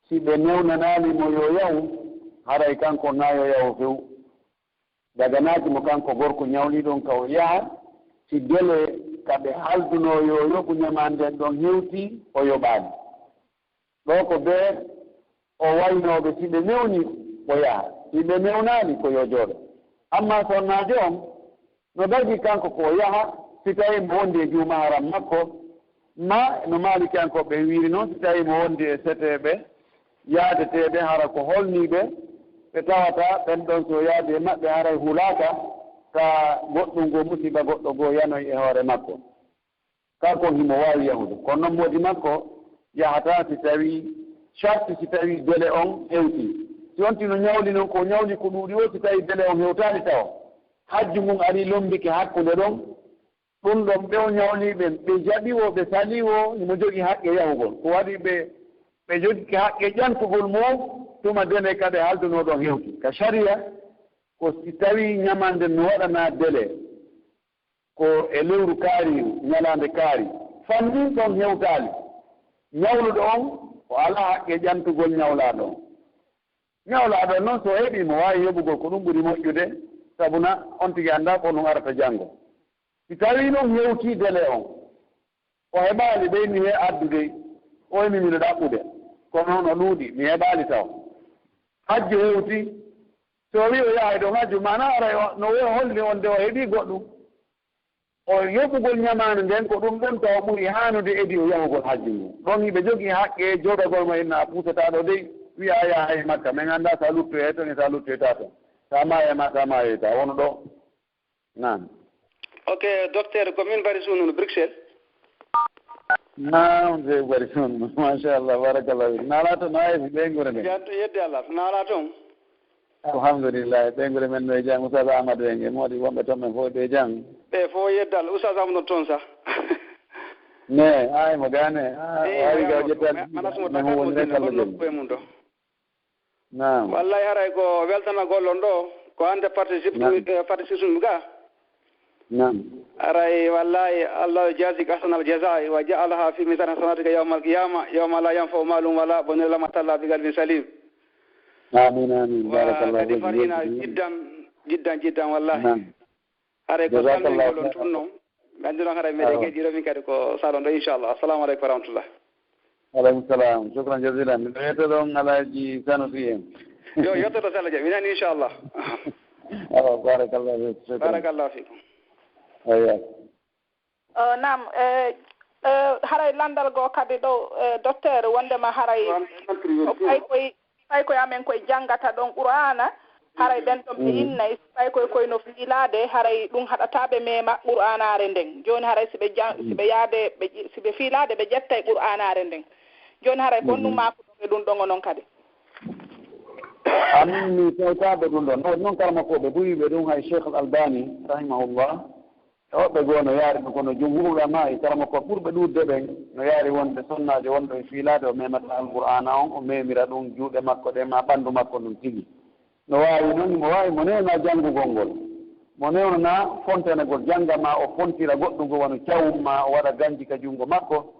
si ɓe newnanaali mo yo yahu, haray kanko naa yo yahu few. Daganaaki mo kanko gorko ñawliiɗo on ka o yaha, si délai ka ɓe haldunoo yo yoɓu ñamaande nden ɗon hewtii, o yoɓaali. Ɗoo ko bee o waynooɓe, si ɓe newni, o yaha, si ɓe newnaali, ko yo jooɗo. Ammaa sonnaajo on, no dagii kanko ko o yaha, si tawii mo wondi e juuma haram makko, maa no Maalikiyankooɓe wiiri noon, si tawii mo wondi e seteeɓe, yaadeteeɓe, hara ko holnii ɓe, ɓe tawata ɓen ɗon, si o yaadi e maɓɓe, haray hulaaka ka goɗɗum goo, musiba goɗɗo goo yanoy e hoore makko. Kanko himo waawi yahude, kono noon moodi makko yahataa si tawii sarti, si tawii délai on hewtii. Si on tino ñawli noon, ko ñawli ko ɗuuɗi o, si tawii délai on hewtaali tawa, hajju ngun arii lommbike hakkunde ɗon, ɗum ɗon ɓe o ñawli ɓen, ɓe jaɓi wo, ɓe salii wo, himo jogii haqqe yahugol. Ko waɗi ɓe, ɓe jogii haqqe ƴantugol mo, tuma délai ka ɓe haldunoo ɗon hewti. Ka sariya, ko si tawii ñamaande no waɗanaa délai, ko e lewru kaariiru, ñalaande kaari, fannin ɗon hewtaali, ñawluɗo on o alaa haqqe ƴantugol ñawlaaɗo on. Ñawlaaɗo on noon, so o heɓii, mo waawi yoɓugol ko ɗum ɓuri moƴƴude, sabuna on tigi anndaa ko ɗum arata janngo. Si tawii noon hewtii délai on, o heɓaali, ɓeyni he addude, o emi miɗo ɗaɓɓude, kono no ɗuuɗi, mi heɓaali taw. Hajju hewtii, so o wii o yahay ɗon hajju, maanaa aray o, no o holli on de o heɓii goɗɗum. O yoɓugol ñamaande nden, ko ɗum ɗon taw ɓuri haanude edi o yahugol hajju ngun. Ɗon hiɓe jogii haqqe joodagol mo, inna a puusataa ɗo dey, wi'a a yahay Makka, men anndaa si a luttoyay ton e si a luttoytaa ton, si a maayay maa si a maayoytaa, wonu ɗo. Naam. Ok, docteur, ko min Bari Sunnun, Bruxelles. Naam, Seeku Bari Sunnun. Machallah, barakallah fiik. Naalaa to, no waawi ɓeynguure nden? Jam to yedde Allah. Naalaa toon? Alhamdulillah, ɓeynguure men no e jam. Oustaz Amadou en e moodi wonɓe toon ɓen fof ɓe jam. Ɓe fof yedde Allah. Oustaz Amadou no toon sa? Ne, ay mo gaane. Ah, eyi, o ari ga o ƴettaani. Mana sumo taka mo dinna, hol nokku e mum ɗo? Naam. Wallahi haray ko weltanagol on ɗo, ko hannde participation, eh, participation ga. Naam. Haray wallahi Allah jaazika ahsanal jazaa'i wa ja'alaha fi mizan hasanatika yawmal qiyama, yawma la yanfa'u malun wala banun illa man ata Allah bi qalbin salim. Amin, amin. Wa barakallahu kadi fiik. Farhina jiddan, jiddan, jiddan wallahi. Naam. Haray ko salmingol on tun non. Mi anndi noon haray meɗen heɗiiɗo min kadi ko salon ɗo, inchallah. Assalamu aleykum wa rahmatullah. Aleykum salam. Shukran jazilan. Miɗo yetto ɗon Alhaji Sanusi en. Yo, yettoto sella je. Mi nani, inchallah. Awa, barakallahu fiik. Shukran. Barakallahu fiikum. Aywa. Eh, naam, eh, eh, haray lanndal goo kadi ɗo, eh, docteur, wonndema haray ko fay koye, fay koye amen koye janngata ɗon Qur'aana, haray ɓen ɗon ɓe innay, si fay koye, koye no fiilaade, haray ɗum haɗataa ɓe meema Qur'aanaare nden. Jooni haray si ɓe jan-, si ɓe yaade, ɓe ƴi-, si ɓe fiilaade, ɓe ƴettay Qur'aanaare nden. Jooni haray ko honɗum maakuɗon e ɗum ɗon onon kadi? Amin, mi tawtaade ɗum ɗon. Noon, noon karamakooɓe buy ɓe ɗum hay Cheikh Al Albani, rahimahullah, e woɓɓe goo no yaari ɗum, kono jumhur ulama e karamoko ɓurɓe ɗuuɗde ɓen no yaari wonde sonnaajo wonɗo e fiilaade o memata Alqur'aana on, o memira ɗum juuɗe makko ɗen maa ɓanndu makko ndun tigi. No waawi noon, mo waawi mo newnaa janngugol ngol, mo newnanaa fontanagol, jannga maa o fontira goɗɗum ko wano cawum maa o waɗa ganji ka junngo makko,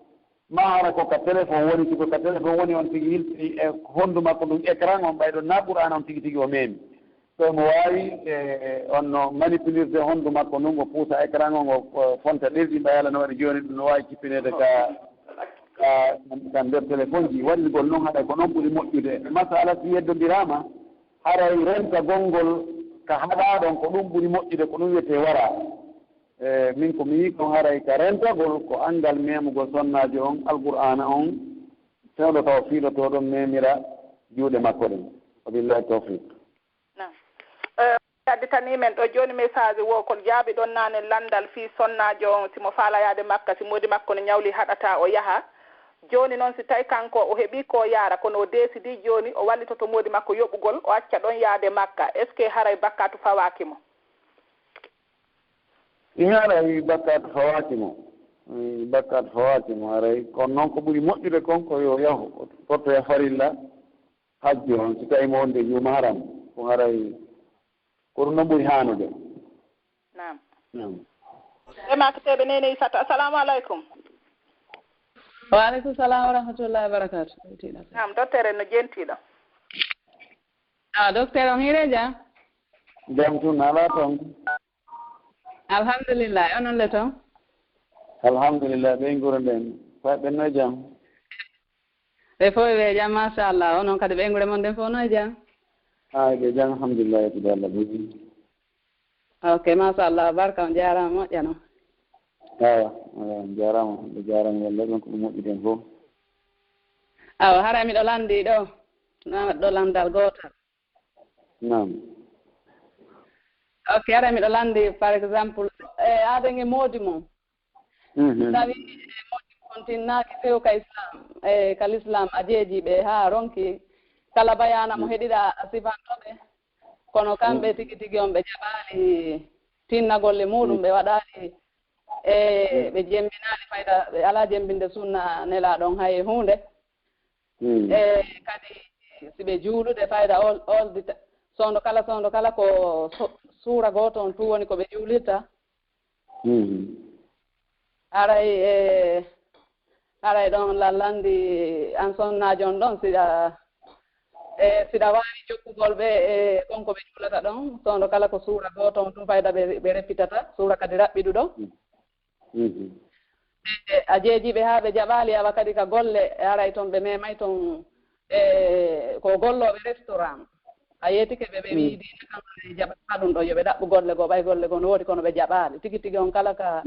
maa hara ko ka téléphone woni, si ko ka téléphone woni on tigi yiltiri e honndu makko ndun écran on, ɓay ɗon naa Qur'aana on tigi tigi o memi. Ko mo waawi, e, e, on no manipulirde honndu makko ndun, o puusa écran on, o, o fonta ɗerɗi mbayala no waɗi jooni, ɗum no waawi cippineede ka, ka, ka nder téléphone ji. Waɗirgol noon haɗa ko noon ɓuri moƴƴude. Masala si yeddondiraama, haray rentagol ngol ka haɗaa ɗon ko ɗum ɓuri moƴƴude, ko ɗum wiyetee wara. E, min ko mi yi'i kon haray ka rentagol ko anngal memugol sonnaajo on, Alqur'aana on, fewndo taw fiilotoo ɗon memira juuɗe makko ɗen. Wa billahi tawfiq. Naam. Eh, additanii men ɗo jooni message wo, ko jaabi ɗon naane lanndal fii sonnaajo on, si mo faala yaade Makka, si moodi makko no ñawli haɗataa o yaha. Jooni noon, si tawi kanko o heɓii ko yaara, kono o deesidii jooni, o wallitoto moodi makko yoɓugol, o acca ɗon yaade Makka, est-ce que haray bakkaatu fawaaki mo? Si haray bakkaatu fawaaki mo, mm, bakkaatu fawaaki mo haray, kono noon ko ɓuri moƴƴude kon ko yo yahu, o tottoya farilla hajju on, si tawi mo wonde juuma haram, ko haray ko ɗum ɗon ɓuri haanude. Naam. Naam. E makteɓe Nene Isata. Assalamu aleykum. Wa aleykum salam wa rahmatullahi wa barakatuh. Naam, docteur en no jentiɗo. Ah, docteur on hire jam? Jam tun alaa toon. Alhamdulillah, onon le toon? Alhamdulillah, ɓeynguure nden. Fa ɓenno e jam? Ɓe fof ɓe jam, machallah. Onon kadi ɓeynguure mon nden fof no e jam? Ay, ɓe jam, alhamdulillah, yettode Allah ɓuri. Ok, machallah, barka, on jaaraama, moƴƴano. Awa, awa, on jaaraama, ɓe jaaraama, walla ɗon ko ɗum moƴƴi ɗen fof. Awa, hara miɗo lanndi ɗo, na ɗo lanndal gootal. Naam. Ok, hara miɗo lanndi, par exemple, e aden e moodi mon. Mhm. Tawi e moodi mon tinnaaki few ka Islam, e ka l'Islam a jeeji ɓe haa ronki kala bayaana mo heɗiɗa a sifanto ɓe. Kono kamɓe tigi tigi on ɓe jaɓaali tinna golle muɗum, ɓe waɗaali, e ɓe jemmbinaali fayda, ɓe alaa jemmbinde sunna nelaaɗo on hay e huunde. Mm. E kadi si ɓe juulude fayda ol-, oldi ta-, sondo kala, sondo kala ko so-, suura gooto on tun woni ko ɓe juulirta. Mm. Haray, e, haray ɗon la-, lanndi an sonnaajo on ɗon, siɗa, e, siɗa waawi jokkugol ɓe, e, kon ko ɓe juulata ɗon, sondo kala ko suura gooto on tun fayda ɓe, ɓe repitata, suura kadi raɓɓiɗuɗo. Mm. Mhm. E, a jeeji ɓe haa ɓe jaɓaali, awa kadi ka golle, e haray ton ɓe memay ton, e, ko gollooɓe restaurant. A yeetike ɓe, ɓe wi'i diina kam e jaɓataa ɗum ɗon, yo ɓe ɗaɓɓu golle goo, ɓay golle goo no woodi kono ɓe jaɓaali. Tigi tigi on kala ka,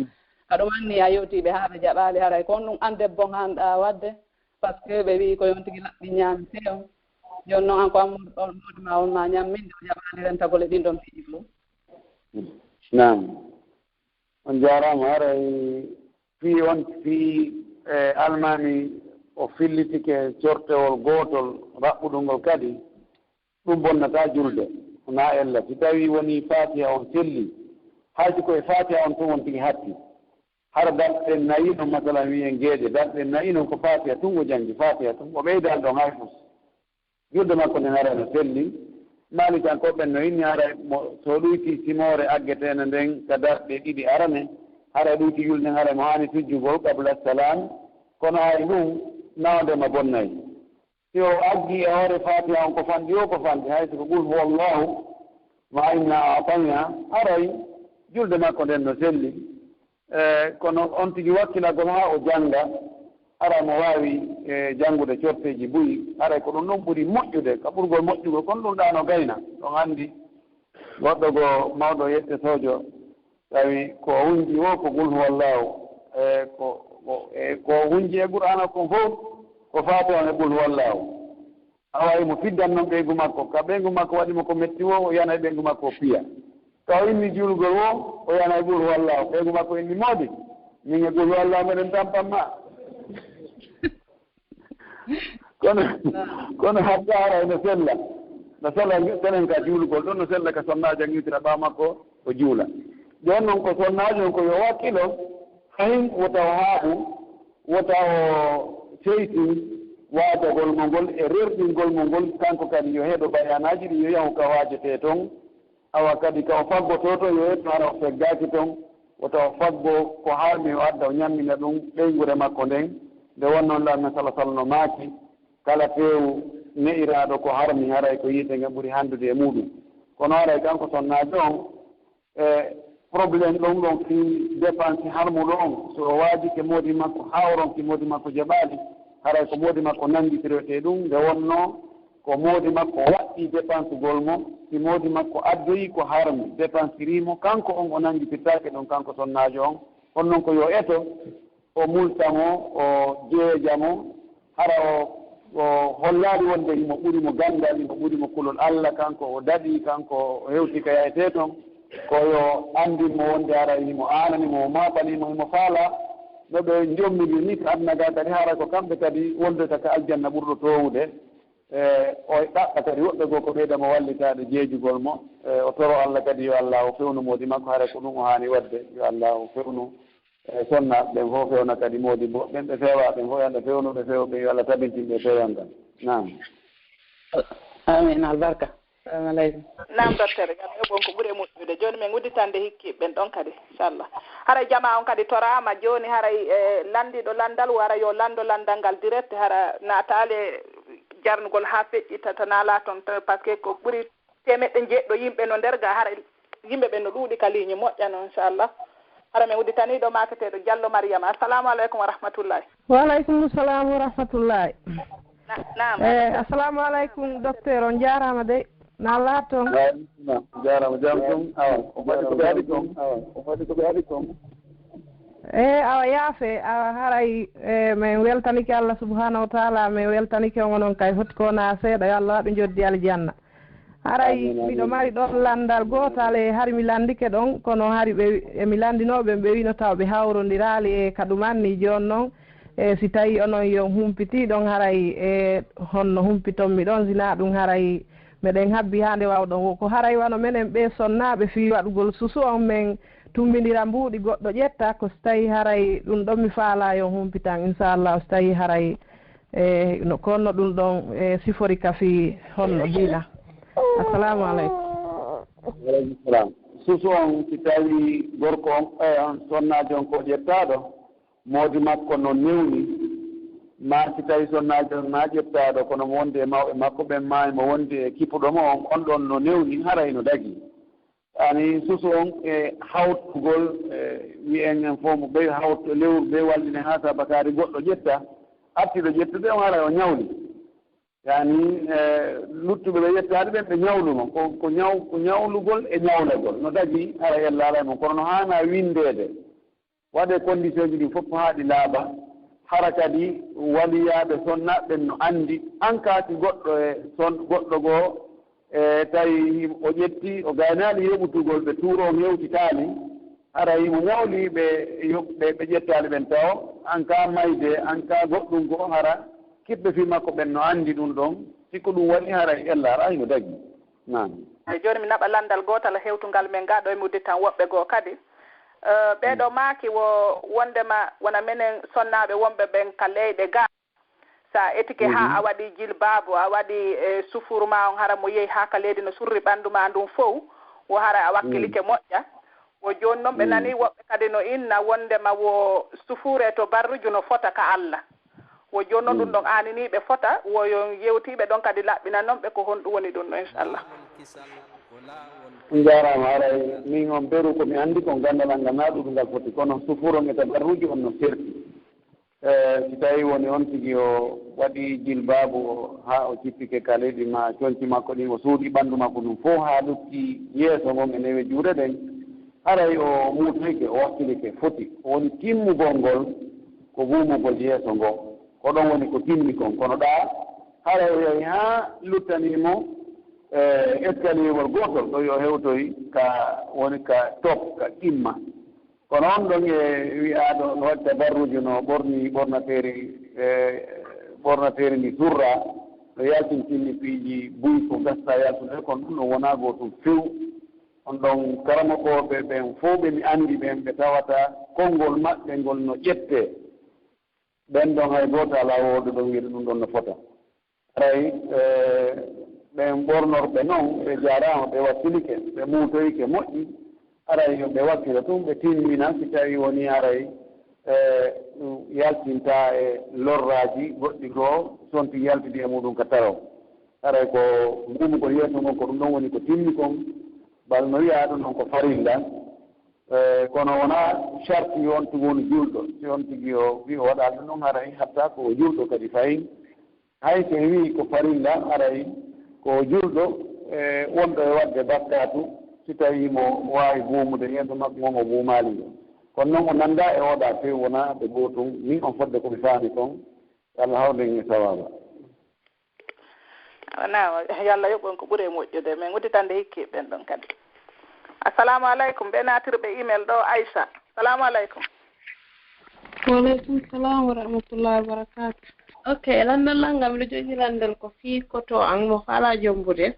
ka ɗum anni a yewtii ɓe haa ɓe jaɓaali, haray ko on ɗum an debbo on haanɗaa waɗde, parce que ɓe wi'i ko yon tigi laɓɓi ñaami sey on. Jooni noon an ko an moodi ma on ma ñamminde o jaɓaali rentagol e ɗin ɗon piiji fof. Naam. On jaaraama, haray fii on, fii, e, almaami o fillitike cortewol gootol, raɓɓuɗungol kadi, ɗum bonnataa julde, wonaa ella. Si tawii wonii Faatiha on selli, hay si ko e Faatiha on tun on tigi hatti, hara darɗe nayi non, masalan, wiyen geeƴe, darɗe nayi non ko Faatiha tun o janngi, Faatiha tun, o ɓeydaali ɗon hay fus. Julde makko nden haray no selli. Maalikankooɓe ɓen no inni haray mo, so ɗoytii simoore aggeteende nden ka darɗe ɗiɗi arane, haray ɗoytii julde nden haray mo haani sujjugol qabla salaam. Kono hay ɗum nawde ma bonnay. Si o aggi e hoore Faatiha on ko fanɗi o ko fanɗi, hay si ko Qul huwallahu ma inna a'tayna, haray julde makko nden no selli. E, kono on tigi wakkilagol haa o jannga, haray mo waawi, e, janngude corteeji buy, haray ko ɗum ɗon ɓuri moƴƴude, ka ɓurgol moƴƴugol, kono ɗum ɗaa no gayna. Ɗon anndi goɗɗo goo mawɗo yettetoojo, tawi ko o hunji o ko Qul huwallahu, e, ko, ko, e, ko o hunji e Qur'aana kon fof, ko faati on e Qul huwallahu. Awa, imo fiddan non ɓeyngu makko. Ka ɓeyngu makko waɗi mo ko metti wo, o yana e ɓeyngu makko o piya. Ka o inni juulgol wo, o yana e Qul huwallahu. Ɓeyngu makko inni, "Moodi, min e Qul huwallahu meɗen tampan ma." Kono, kono hatta haray no sella. No sella, sellen ka juulgol ɗon, no sella ka sonnaajo an iwtira ɓaawo makko, o juula. Jooni non ko sonnaajo on ko yo wakkilo, fahin wota o haaɓu, wota o seytin waajagol mo ngol e rerɗingol mo ngol, kanko kadi yo heɗo bayaanaaji ɗin, yo yahu ka waajetee ton. Awa kadi ka o faggotoo ton, yo yettu hara o feggaaki ton, wota o faggo ko harmi o adda o ñammina ɗum ɓeynguure makko nden. Nde wonno Nulaaɗo men sala sallam no maaki, kala teewu ne'iraaɗo ko harmi, haray ko yiite ngen ɓuri hanndude e muuɗum. Kono haray kanko sonnaajo on, e, problème ɗon ɗon fii dépense harmuɗo on, so o waajike moodi makko, haa o ronki moodi makko jaɓaali, haray ko moodi makko nanngitiroytee ɗum, nde wonnoo ko moodi makko waɗɗii dépensegol mo, si moodi makko addoyi ko harmi, dépensirii mo, kanko on o nanngitirtaake ɗum, kanko sonnaajo on. On non ko yo eto, o multa mo, o jeeja mo, hara o, o hollaali wonde himo ɓuri mo ganndal, himo ɓuri mo kulol Alla, kanko o daɗii, kanko o hewti ka yahete ton, ko yo anndin mo wonde hara himo aanani mo, o maapanii mo, himo faalaa no ɓe njommiri ni ka aduna ga kadi, hara ko kamɓe kadi wondata ka aljanna ɓurɗo toowude. E, o ɗaɓɓa kadi woɓɓe goo ko ɓeyda mo wallitaade jeejugol mo. E, o toro Alla kadi yo Alla o fewnu moodi makko, hara ko ɗum o haani waɗde, yo Alla o fewnu e, sonnaaɓe ɓen fof, fewna kadi moodibbo ɓen, ɓe feewaa ɓen fof, yo Alla fewnu ɓe, feewa ɓe, yo Alla tabintin ɓe e peewal ngal. Naam. Amiin, albarka. Assalamu aleykum. Naam, docteur, yo Alla yoɓ on ko ɓuri moƴƴude. Jooni men udditande hikkiiɓe ɓen ɗon kadi, inchallah. Haray jamaa on kadi toraama, jooni haray, e, lanndiiɗo lanndal wara yo lanndo lanndal ngal direct, hara naataale jarnugol haa feƴƴita, tan alaa ton, par ce que ko ɓuri teemeɗɗe njeeɗiɗo yimɓe no nder ga, hara yimɓe ɓen no ɗuuɗi ka ligne, moƴƴano, inchallah. Hara men udditanii ɗo maaketeeɗo Jallo Mariyama. Assalamu aleykum wa rahmatullahi. Wa aleykum salam wa rahmatullahi. Na- Naam. Eh, assalamu aleykum, docteur. On jaaraama de. Na laar toon? Waaleykum salam. Jaaraama, jam toon. Awa, ko faɗi ko ɓe haɗi toon. Awa, ko faɗi ko ɓe haɗi toon. Eh, awa yaafe, awa haray, eh, min weltanike Allah subhanahu wa taala, min weltanike on onon kay foti ko na seeɗa, yo Allah waɗu njoddi aljanna. Haray miɗo mari ɗon lanndal gootal e hari mi lanndike ɗon, kono hari ɓe, emi lanndinoo ɓe, ɓe wiino taw ɓe hawrondiraali e ka ɗum anni. Jooni noon, e si tawii onon yo humpitii ɗon, haray e honno humpiton mi ɗon, si naa ɗum haray meɗen habbi haa nde wawɗon wo. Ko haray wano menen ɓee sonnaaɓe fii waɗugol susu on, men tummbindira mbuuɗi goɗɗo ƴetta, ko si tawii haray ɗum ɗon mi faalaa yo humpitan, inchallah, si tawii haray e no, kono ɗum ɗon, e sifori ka fii honno diina. Assalamu aleykum. Waaleykum salam. Susu on, si tawi gorko on, eh, on sonnaajo on ko ƴettaaɗo, moodi makko no newni, ma si tawi sonnaajo on na ƴettaaɗo, kono mo wondi e mawɓe makko ɓen, ma mo wondi e kippuɗo mo on, on ɗon no newni, haray no dagi. Ani susu on e hawtugol, e wi'en en fof mo ɓey hawto lewru ɓe wallinen haa sabakaari goɗɗo ƴetta, artiiɗo ƴettude on haray o ñawli. Yani, e luttuɓe ɓe ƴettaade ɓen ɓe ñawluno. Ko, ko ñaw-, ko ñawlugol e ñawlagol. No dagi haray ella alay mon. Kono no haana winndeede. Waɗee condition ji ɗin fof haa ɗi laaɓa. Hara kadi waliyaaɓe sonnaaɓe ɓen no anndi. An kaa si goɗɗo e son-, goɗɗo goo, e tawi o ƴetti, o gaynaali yoɓutugol ɓe tuuro on hewtitaali. Hara himo ñawli ɓe yoɓ-, ɓe, ɓe ƴettaali ɓen tawo. An kaa mayde, an kaa goɗɗum goo hara kiɓɓe fii makko ɓen no anndi ɗum ɗon. Si ko ɗum waɗi haray ella hara hino dagi. Naam. E jooni mi naɓa lanndal gootal hewtungal men gaa ɗo e mi udditan woɓɓe goo kadi. Eh, ɓee ɗoo maaki wo wondema wona menen sonnaaɓe wonɓe ɓen ka leyɗe gaa. So a etike haa a waɗi jilbaabu, a waɗi, eh, sufuru ma on, hara mo yehi haa ka leydi no surri ɓanndu ma ndun fow, wo hara a wakkilike moƴƴa. Wo jooni non ɓe nani woɓɓe kadi no inna wondema wo sufure to barruju no fota ka Alla. Wo jooni non ɗum ɗon aaninii ɓe fota, wo yo yewtiiɓe ɗon kadi laɓɓina non ɓe ko honɗum woni ɗum ɗon, inchallah. On jaaraama, haray min on beru ko mi anndi kon ganndal an ngal na ɗuɗungal foti, kono sufuru on e tabarruju on no serti. Eh, si tawi woni on tigi o waɗi jilbaabu o, haa o cippike ka leydi ma conci makko ɗin, o suuɗi ɓanndu makko ɗum fof haa lutti yeeso ngon e newe juuɗe ɗen, haray o muutoyke, o wakkilike, foti. O woni timmugol ngol ko buumugol yeeso ngo. Ko ɗon woni ko timmi kon. Kono ɗaa, haray o yahi haa luttanii mo, eh, escalier ngol gootol, ɗo yo hewtoy ka woni ka top, ka qimma. Kono on ɗon e wi'aaɗo no waɗi tabarruju, no ɓorni ɓornateeri, e, ɓornateeri ndi surra, no yaltintinni piiji buy ko gasta yaltude, kono ɗum no wonaa gootum few. On ɗon karamokooɓe ɓen fow ɓe mi anndi ɓen, ɓe tawata konngol maɓɓe ngol no ƴettee. Ɓen ɗon hay gooto alaa wooduɗo wi'ude ɗum ɗon no fota. Haray, eh, ɓen ɓornorɓe non, ɓe jaaraama, ɓe wakkilike, ɓe muutoyike moƴƴi. Haray yo ɓe wakkilo tun, ɓe timmina, si tawi woni haray, eh, ɗum yaltinta e lorraaji goɗɗi goo, sonti yaltidi e muɗum ka taro. Haray ko buumugol yeeso ngon, ko ɗum ɗon woni ko timmi kon, bal no wi'aa ɗum ɗon ko farilla. Eh, kono wonaa sharti yo on tigi woni julɗo. Si on tigi o wi o waɗaa ɗum ɗon, haray hatta ko o julɗo kadi fayin. Hay so en wii ko farilla, haray ko o julɗo, eh, wonɗo e waɗde bakkaatu, si tawii mo waawi buumude yeeso makko ngon o buumaali ngon. Kono non o nanndaa e oɗaa few, wonaa ɓe gootum. Min on fodde ko mi faami kon, yo Allah hawrde en e sawaaba. Naam, yo Allah yoɓ on ko ɓuri e moƴƴude. Min udditande hikki ɓen ɗon kadi. Assalamu aleykum, ɓe naatirɓe email ɗo, Aisha. Assalamu aleykum. Wa aleykum salam wa rahmatullahi wa barakatuh. Ok, lanndal ngal, miɗo jogii lanndal ko fii koto an mo faalaa jombude.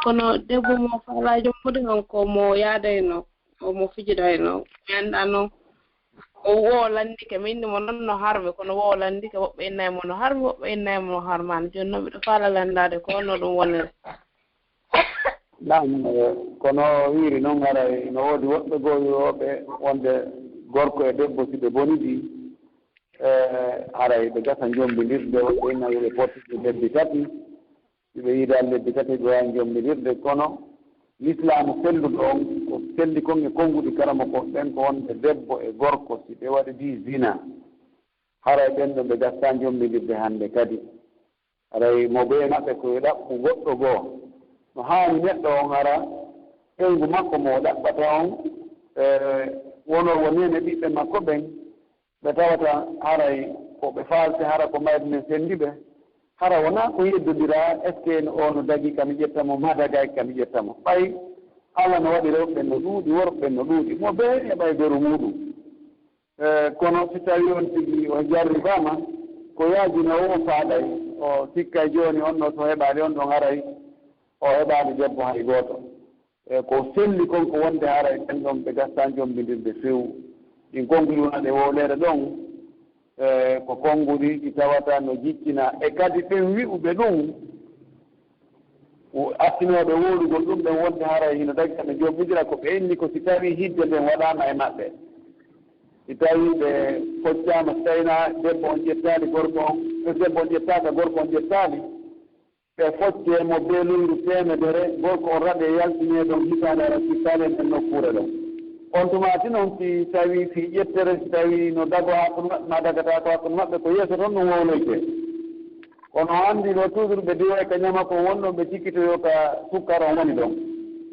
Kono debbo mo faalaa jombude, kanko mo yaadayno, o mo fijidayno, mi anndaa non. O wo lanndike, mi inni mo non no harmi, kono wo lanndike, woɓɓe innay mo no harmi, woɓɓe innay mo no harmaani. Jooni non miɗo faala lanndaade ko honno ɗum woniri. Naam, eh, kono wiiri non, haray no woodi woɓɓe goo wi'ooɓe wonde gorko e debbo, si ɓe bonidii, eh, haray ɓe gasa njombindirde, woɓɓe inna ɓe pottiti lebbi tati, si ɓe yiidaali lebbi tati, ɓe waawi njombindirde, kono Lislaamu selluɗo on, ko selli kon e konnguɗi karamoko ɓen, ko wonde debbo e gorko, si ɓe waɗidii zina, haray ɓen ɗon ɓe gastaa jommbindirde hannde kadi. Haray mo bee maɓɓe ko yo ɗaɓɓu goɗɗo goo. No haani neɗɗo on hara ɓeyngu makko mo o ɗaɓɓata on, e, wonoo wo neene ɓiɓɓe makko ɓen, ɓe tawata haray ko ɓe faalti, hara ko mayde nden senndi ɓe. Hara wonaa ko yeddondiraa, est-ce que no, o no dagii ka mi ƴetta mo, maa dagaaki ka mi ƴetta mo. Ɓay Alla no waɗi rewɓe ɓen no ɗuuɗi, worɓe ɓen no ɗuuɗi, mo bee heɓay beru muuɗum. E, kono si tawii on tigi o jarribaama, ko yaajina o, o faalay, o sikkay jooni on ɗoo so heɓaali on ɗon haray, o heɓaali debbo hay gooto. E, ko selli kon ko wonde haray ɓen ɗon ɓe gastaa jommbindirde few. Ɗin konnguɗi wonat e wowleere ɗon, e, ko konnguɗi ɗi tawata no jiccina. E kadi ɓen wi'uɓe ɗum, wo-, artinooɓe wowlugol ɗum ɓen wonde haray hino dagana jommbindira, ko ɓe inni ko si tawii hidde nden waɗaama e maɓɓe. Si tawii ɓe foccaama, si tawii na debbo on ƴettaali gorko on, debbo on ƴettaaka, gorko on ƴettaali, ɓe foccee mo beelundu teemedere, gorko on raɗee yaltinee ɗon hitaande ara sittaali e nden nokkuure ɗon. On tuma ti non si tawii fii ƴettere, si tawii no dagoo hakkunde maɓɓe maa dagataako hakkunde maɓɓe, ko yeeso ton ɗum wowloytee. Kono o anndi ɗo toujours ɓe diwoy ka ñama kon woni ɗon, ɓe cikkitoyo ka sukkar on woni ɗon.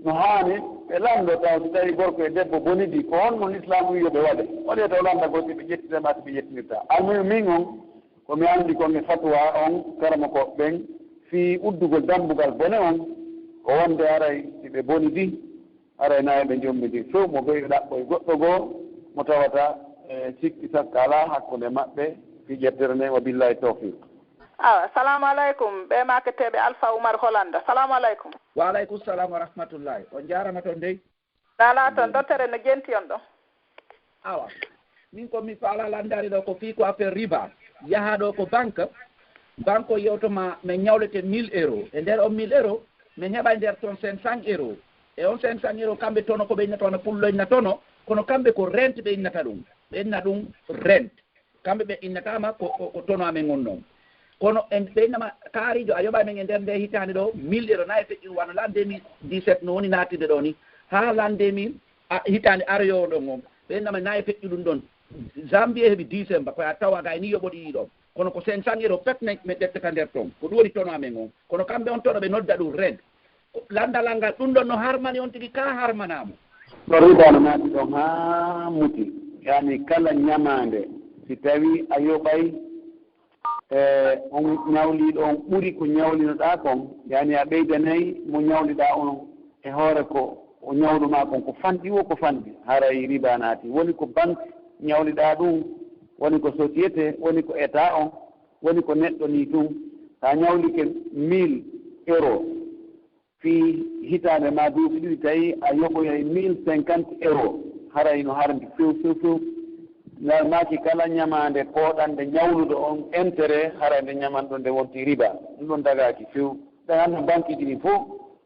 No haani ɓe lanndo taw si tawii gorko e debbo bonidi, ko honno Lislaamu wi'i yo ɓe waɗe? Waɗee taw lannda goo si ɓe ƴettira maa si ɓe ƴettinirtaa. Almuhim min on, ko mi anndi kon e fatwa on, karamokooɓe ɓen, fii uddugol dammbugal bone on, ko wonde haray si ɓe bonidi, haray na e ɓe jommbidi few, mo bee yo ɗaɓɓoy goɗɗo goo mo tawata, e, sikki sakka alaa hakkunde maɓɓe fii ƴettere nden. Wa billaahi tawfiiq. Awa, salaamu aleykum, ɓe maaketeeɓe Alfa Umar Hollanda. Salaamu aleykum. Wa aleykum salam wa rahmatullahi. On jaarama ton dey. Naalaa ton, mm, dottere no jenti on ɗon. Awa, min ko mi faala landaade ɗo ko fii ko affaire riba. Yaha ɗo ko banque, banque o yewto ma, min ñawlete mille euro. E nder on mille euro, min heɓa e nder ton cinq cents euro. E on cinq cents euro, kamɓe tono ko ɓe innata wona pullo inna tono, kono kamɓe ko rent ɓe innata ɗum. Ɓe inna ɗum rent. Kamɓe ɓe innataama ko, ko, ko tono amen on noon. Kono en ɓe innama kaariijo a yoɓa men e nder nde hitaande ɗo mille euro na e feƴƴu wano l'an deux mille dix-sept no woni naattirde ɗo ni. Haa l'an deux mille, a, hitaande aroyoowo ɗon on. Ɓe innama na e feƴƴu ɗum ɗon. Janvier heɓi décembre, ko a tawa gay ni yoɓoɗi ɗiɗo. Kono ko cinq cents euro pet men, men ƴettata nder ton. Ko ɗum woni tono amen on. Kono kamɓe on tono ɓe nodda ɗum rent. Lanndal ngal, ɗum ɗon no harmani on tigi, kaa harmanaamo? Ɗo riba no naati ɗon haa muti, yaani kala ñamaande, si tawii a yoɓay, e, on ñawliiɗo on ɓuri ko ñawlinoɗaa kon, yaani a ɓeydanay mo ñawliɗaa on e hoore ko o ñawlu maa kon, ko fanɗi wo ko fanɗi, haray riba naati. Woni ko banque ñawliɗaa ɗum, woni ko société, woni ko état on, woni ko neɗɗo nii tun. So a ñawlike mille euro, fii hitaande maa duuɓi ɗiɗi, tawi a yoɓoyay mille cinquante euro, haray no harmi few, few, few. Ngal maaki kala ñamaande pooɗannde ñawluɗo on intérêt, haray nde ñamanɗo nde wonti riba. Ɗum ɗon dagaaki few. Ɗen annda banque ji ɗin fof,